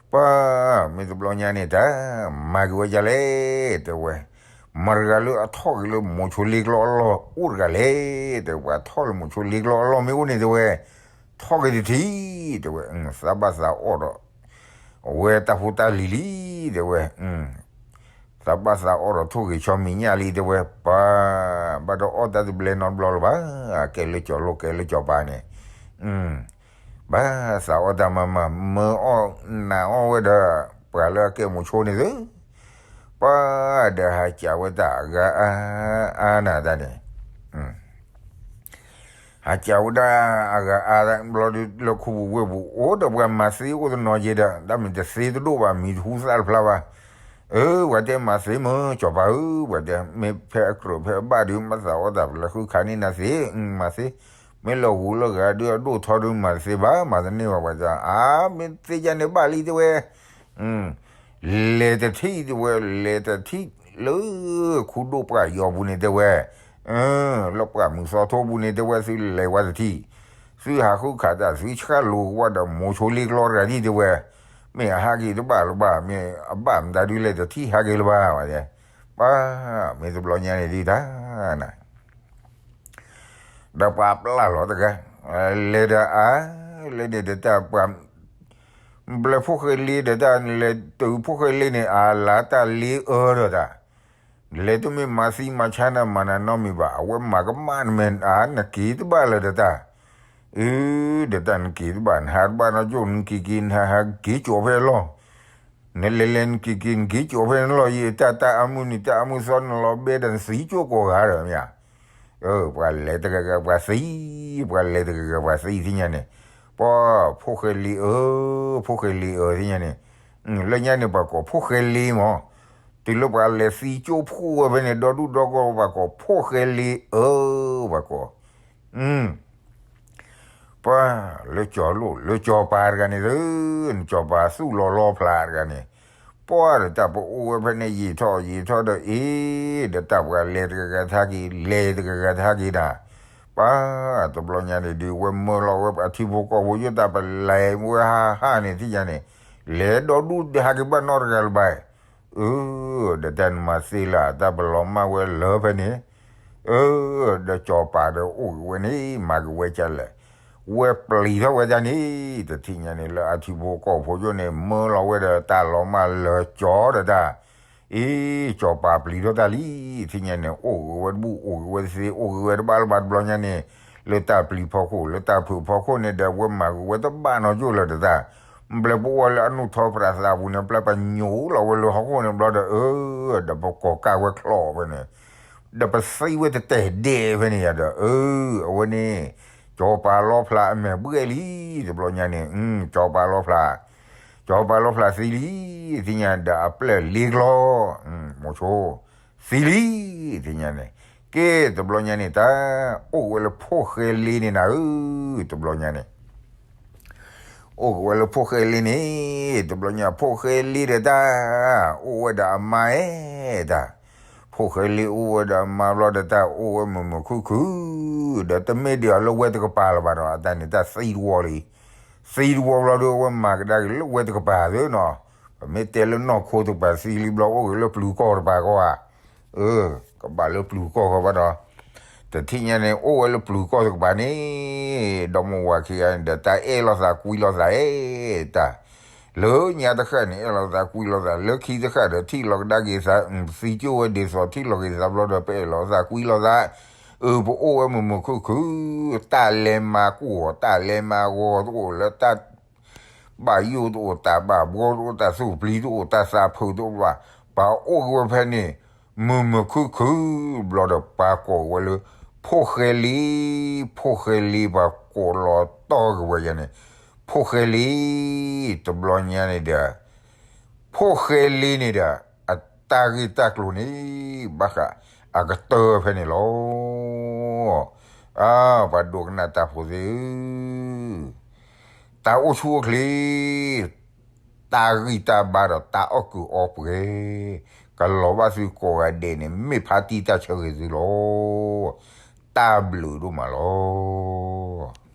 ပှၤမ့ၢ်တဘျီညါန့ၣ်တၢ် မၤက့ၤဝဲဒ်လဲၣ် တဲဝဲ မတၤတဂၤလၢအထီၣ်က့ၤလၢမိၤဆိလ့ကျီအလီၢ်အိၣ်တဂၤလဲၣ် တဲဝဲ ထီၣ်လၢမိၤဆိလ့ကျီအလီၢ်မ့ၢ်အိၣ်န့ၣ် တဲဝဲ ထီၣ်က့ၤတထံၣ် တဲဝဲ သးဘၣ်သးအီၣ်ဒီး အဝဲတၢ်ဖိတၢ်လံၤလံ တဲဝဲ သးဘၣ်သးအီၣ်ဒီးထိၣ်ဂ့ၤဆီမံၤညၣ်လံ တဲဝဲ ပှၤ ဘၣ်ဒီးအီၣ်တၢ်တဘျဲနီတဘျီလၢၤဘၣ် ကဲလၢကၠီၤလိၣ်ကဲလၢကၠီၤပၤန့ၣ် ဘၣ်သးအီၣ်တၢ်မၤမၤ မၢအီၣ်နးအီၣ်ဝဲဒီး ပှၤလၢအကဲမိၤဆိန့ၣ်သၢ ပှၤဒီးဟးစံးဝဲတၢ်အဂၤအါအါနၤတၢ်န့ၣ် ဟးစံးဝဲဒၣ်အဂၤအါဘျီဒုး လၢခူပူၤဝ့ၢ်ပူၤ အိၣ်ဒီးပှၤမၤသ့အိၣ်တနီၤယဲဒီး တၢ်မ့ၢ်တသ့တဒိၣ်ဘၣ် မံၤတဟူသၣ်တဖျါဘၣ်. အၢ ပှၤတဲမၤသ့မ့ၢ် ကၠီၤပၤဧၢ ပှၤတဲ မ့ၢ်ဖဲအကြၢးဖဲအဘၣ်ဒုး မၤသးအီၣ်တၢ် ပလၢဃုခးန့ၢ်နၤသ့ မၤသ့ မ့ၢ်လၢဂူၤလၢဂၤဒုးအဒိၣ်ထီဒုးမၤတသ့ဘၣ် မၤတန့ၢ်ဘၣ်ပှၤတဲ အါ မ့ၢ်သ့ၣ်ညါန့ၣ်ဘၣ်လံတဲဝဲ, လဲၤတထံၣ်တဲဝဲ လဲၤတထံၣ်လၢ ခူဒိၣ်ပှၢ်ယီၤပူၤန့ၣ်တဲဝဲ, လၢပှၢ်မုၢ်သီထိပူၤန့ၣ်တဲဝဲ သုလဲၤဝဲတထံၣ်, သုဟးဃုခးတၢ် သုဆှၢလိာ်ကဝီၤဒီး မိၤဆိလ့ကျီတဂၤဒ်တဲဝဲ, မ့ၢ်အဟးက့ၤတဘၣ်လၢၤဘၣ် မ့ၢ်အဘၣ်မတၤဒုးလဲၤတထံၣ်ဟးက့ၤလၢၤဘၣ်ဝဲ, ပှၤ မ့ၢ်တဘျီညါန့ၣ်ဒုးတၢ်နၤ ဒီးပှၤပျၢ်လီၤတဂၤ, လဲၤဒီးအါ, လဲၤန့ၣ်ဒီးတၢ်ပှၤ, ဘျဲၣ်ဖိၣ်ဃဲလ့ဒီးတၢ်လဲၤတုၤဖိၣ်ဃဲလ့န့ၣ် အါလၢတၢ်လ့အၢဒီးတၢ်, လဲၤတမ့ၢ်မၤသံမၤဆါနၤမၤနၤနီတမံၤဘၣ် အဝဲမၤကမၣ်နမဲာ်အါ နက့ၤတဘၣ်လၢၤဒီးတၢ်, အၢ ဒီးတၢ်နက့ၤတဘၣ် နဟးတဘၣ်နီတကၠိၢ် နက့ၤက့ၤ နဟးဟးက့ၤကၠီၤဖဲအလီၢ် နလဲၤလဲၤနက့ၤက့ၤ နက့ၤကၠီၤဖဲနလီၢ်ယံၤ တၢ်တၢ်အါမုၢ်နံၤ တၢ်အါမုၢ်သီနလီၤဘဲဒီး နသံကၠိၢ်ကိးဂၤဒီးမ့ၢ်ဧါ, ပှၤလဲၤတဂၤဂၤ ပှၤသံ, ပှၤလဲၤတဂၤဂၤ ပှၤသံသ့ၣ်ညါန့ၣ်, ပှၤ ဖိၣ်ဃဲလ့အၢ, ဖိၣ်ဃဲလ့အၢသ့ၣ်ညါန့ၣ်, လၢညါန့ၣ် ပှၤကိးဖိၣ်ဃဲလ့မး, တုၤလၢပှၤလဲၤသံကၠိၢ်ဖှိၣ်ဝဲဖဲန့ၣ် ဒီဒူၣ်ဒီဂီၢ် ပှၤကိးဖိၣ်ဃဲလ့အၢ, ပှၤကိး ပှၤ လၢကၠီၤလိၣ် လၢကၠီၤပၤတဂၤန့ၣ်သု, နကၠီၤပၤသူၣ်လီၤလီဖျးတဂၤန့ၣ်, ပှၤဒီးတၢ်ပအိၣ်ဝဲဖဲန့ၣ် ယံာ်ထီၣ်ယံာ်ထီၣ်ဒီးအ့, ဒီးတၢ်ပှၤလဲၤတဂၤဂၤထါက့ၤ လဲၤတဂၤဂၤထါက့ၤနၤ, ပှၤ တဘျီညါန့ၣ်ဒုး ဝဲမၢလီၤဝဲပှၤထံဖိကီၢ်ဖိ ယိၣ်တၢ်ပလဲၤဝဲဟးဟးန့ၣ် သ့ၣ်ညါန့ၣ်, လဲၤဒီဒူၣ်ဟးက့ၤဘၣ်နီတဂၤလၢၤဘၣ် အၢ, ဒီးတၢ်နမၤသ့လၢ တၢ်ပလီၤမၢ်ဝဲလၢဖဲန့ၣ်, အၢ, ဒီးကၠီၤပၤဒီးအိၣ်က့ၤဝဲန့ၣ် မၤက့ၤဝဲကလဲၣ်, ဝဲပျံၤထီၣ်ဝဲဒၣ်န့ၣ်, တထံၣ်ညါန့ၣ် လၢအထံဖိကီၢ်ဖိယိၣ်န့ၣ် မၢလီၤဝဲဒီးတၢ်လီၤမၢ်လၢကၠီၤဒီးတၢ်, အ့, ကၠီၤပၤပျံၤထီၣ်တၢ်လံ, ထံၣ်ညါန့ၣ် အိၣ်က့ၤဝဲတဘူၣ် အိၣ်က့ၤဝဲတသ့ အိၣ်က့ၤဝဲတဘၣ်လၢၤဘၣ် တဘျီညါန့ၣ်, လၢတၢ်ပျံၤဖီခိၣ် လၢတၢ်ဖုးဖီခိၣ်န့ၣ်ဒီး ဝဲမၤက့ၤဝဲတဘၣ်နီတကၠိၢ်လၢၤဒီးတၢ် ဘျဲၣ်ပအိၣ်ဝဲလၢအနိၣ်ထီပြးသးပူၤန့ၣ် ဘျဲၣ်ပညိးလီၤဝဲလၢဟီၣ်ခိၣ်န့ၣ်ဘျီဒီး အၢ, ဒီးပကိးကၢ်ဝဲချီၣ်ဖဲန့ၣ်, ဒီးပသံဝဲတတဲာ်ဒဲးဖဲန့ၣ်ယါဒီး အၢ, အဝဲန့ၣ်, ကၠီၤပၤလီဖျးအမဲာ်ဘှဲၣ်လံ, တဘျီညါန့ၣ်, ကၠီၤပၤလီဖျး, ကၠီၤပၤလီဖျးသံလံ, သ့ၣ်ညါဒီးအပျဲၢ်လ့ကျီ, မိၤဆိ သံလံ, သ့ၣ်ညါန့ၣ်, ကဲ, တဘျီညါန့ၣ် တၢ်, အိၣ်က့ၤဝဲလၢဖိၣ်ဃဲလ့န့ၣ်နၤဧၢ, တဘျီညါန့ၣ်, အိၣ်က့ၤဝဲလၢဖိၣ်ဃဲလ့န့ၣ်, တဘျီညါဖိၣ်ဃဲလ့ဒီးတၢ်, အိၣ်ဝဲဒီးအမါအဲၣ်တၢ်, ဖိၣ်ဃဲလ့အိၣ်ဝဲဒီးအမါဘျီဒီးတၢ်အိၣ်ဝဲမုာ်မုာ်ခုၣ်ခုၣ်, ဒီးတမ့ၢ်ဒံးအီၤလၢဝဲတကပၤလၢၤဘၣ်ဒီး အတၢ်န့ၣ်တၢ်သံတဝီလံ, သံတဝီဘျီဒီး အဝဲမၤကဒါက့ၤလၢဝဲတကပၤသ့နီၤ, ပမ့ၢ်တဲလၢနီၢ်ခိတကပၤသံလံဘျီ အိၣ်က့ၤလၢပျုၤကီၢ်တကပၤဃီဧါ, အၢ, ကဘၣ်လၢပျုၤကီၢ်ဃီဘၣ်ဒီး, တထံၣ်ညါန့ၣ် အိၣ်ဝဲလၢပျုၤကီၢ်တကပၤန့ၣ်, ဒီမါဝၤခံဂၤန့ၣ်ဒီး တၢ်အဲၣ်လိာ်သးကွံလိာ်သးအဲၣ်တၢ်, လၢညါတဃၣ်န့ၣ် အဲၣ်လိာ်သးကွံလိာ်သး လၢခံတဃၣ်ဒီး ထံၣ်လီၤကဒါက့ၤသး, သံကၠိၣ်ဝဲဒ်သိး ထံၣ်လီၤက့ၤသးဘျီဒီး ပအဲၣ်လိာ်သးကွံလိာ်သး, အၢ ပအိၣ်ဝဲမုာ်မုာ်ခုၣ်ခုၣ်, တၢ်လဲၤမၤကိၢ် တၢ်လဲၤမၤဂီၤတအိၣ်လၢတၢ် ဘၣ်ယိၣ်တအိၣ် တၢ်ဘၣ်ဘှီတအိၣ် တၢ်သူၣ်ပျံၤတအိၣ် တၢ်သးဖုးတအိၣ်ဘၣ်, ပှၤအိၣ်က့ၤဝဲဖဲန့ၣ် မုာ်မုာ်ခုၣ်ခုၣ်ဘျီဒီး ပှၤကိးဝဲလၢ ဖိၣ်ဃဲလ့, ဖိၣ်ဃဲလ့ ပှၤကိးလီၤတီၢ်က့ၤဝဲယၤန့ၣ်, ဖိၣ်ဃဲလ့, တဘျီညါန့ၣ်ဒီး ဖိၣ်ဃဲလ့န့ၣ်ဒီး အတၢ်ဂ့ၢ်တၢ်ကျိၤန့ၣ် ဘၣ်ဃးအကတၢၢ်ဖဲန့ၣ်လီၤ. အၢ ပှၤဒိကနၣ်တၢ်ဖိသ့ၣ်ဧၢ, တၢ်အိၣ်ဆူၣ်အိၣ်ချ့, တၢ်ဂံၢ်တၢ်ဘါဒီးတၢ်အီၣ်ကုာ်အီပှဲၤ, ကလီၤဘၣ်သုကိးဂၤဒဲးန့ၣ် မ့ၢ်ဖါတံၢ်တၢ်ဆၢဂ့ၤသုလီၤ. တၢ်ဘျုးဒိၣ်မးလီၤ.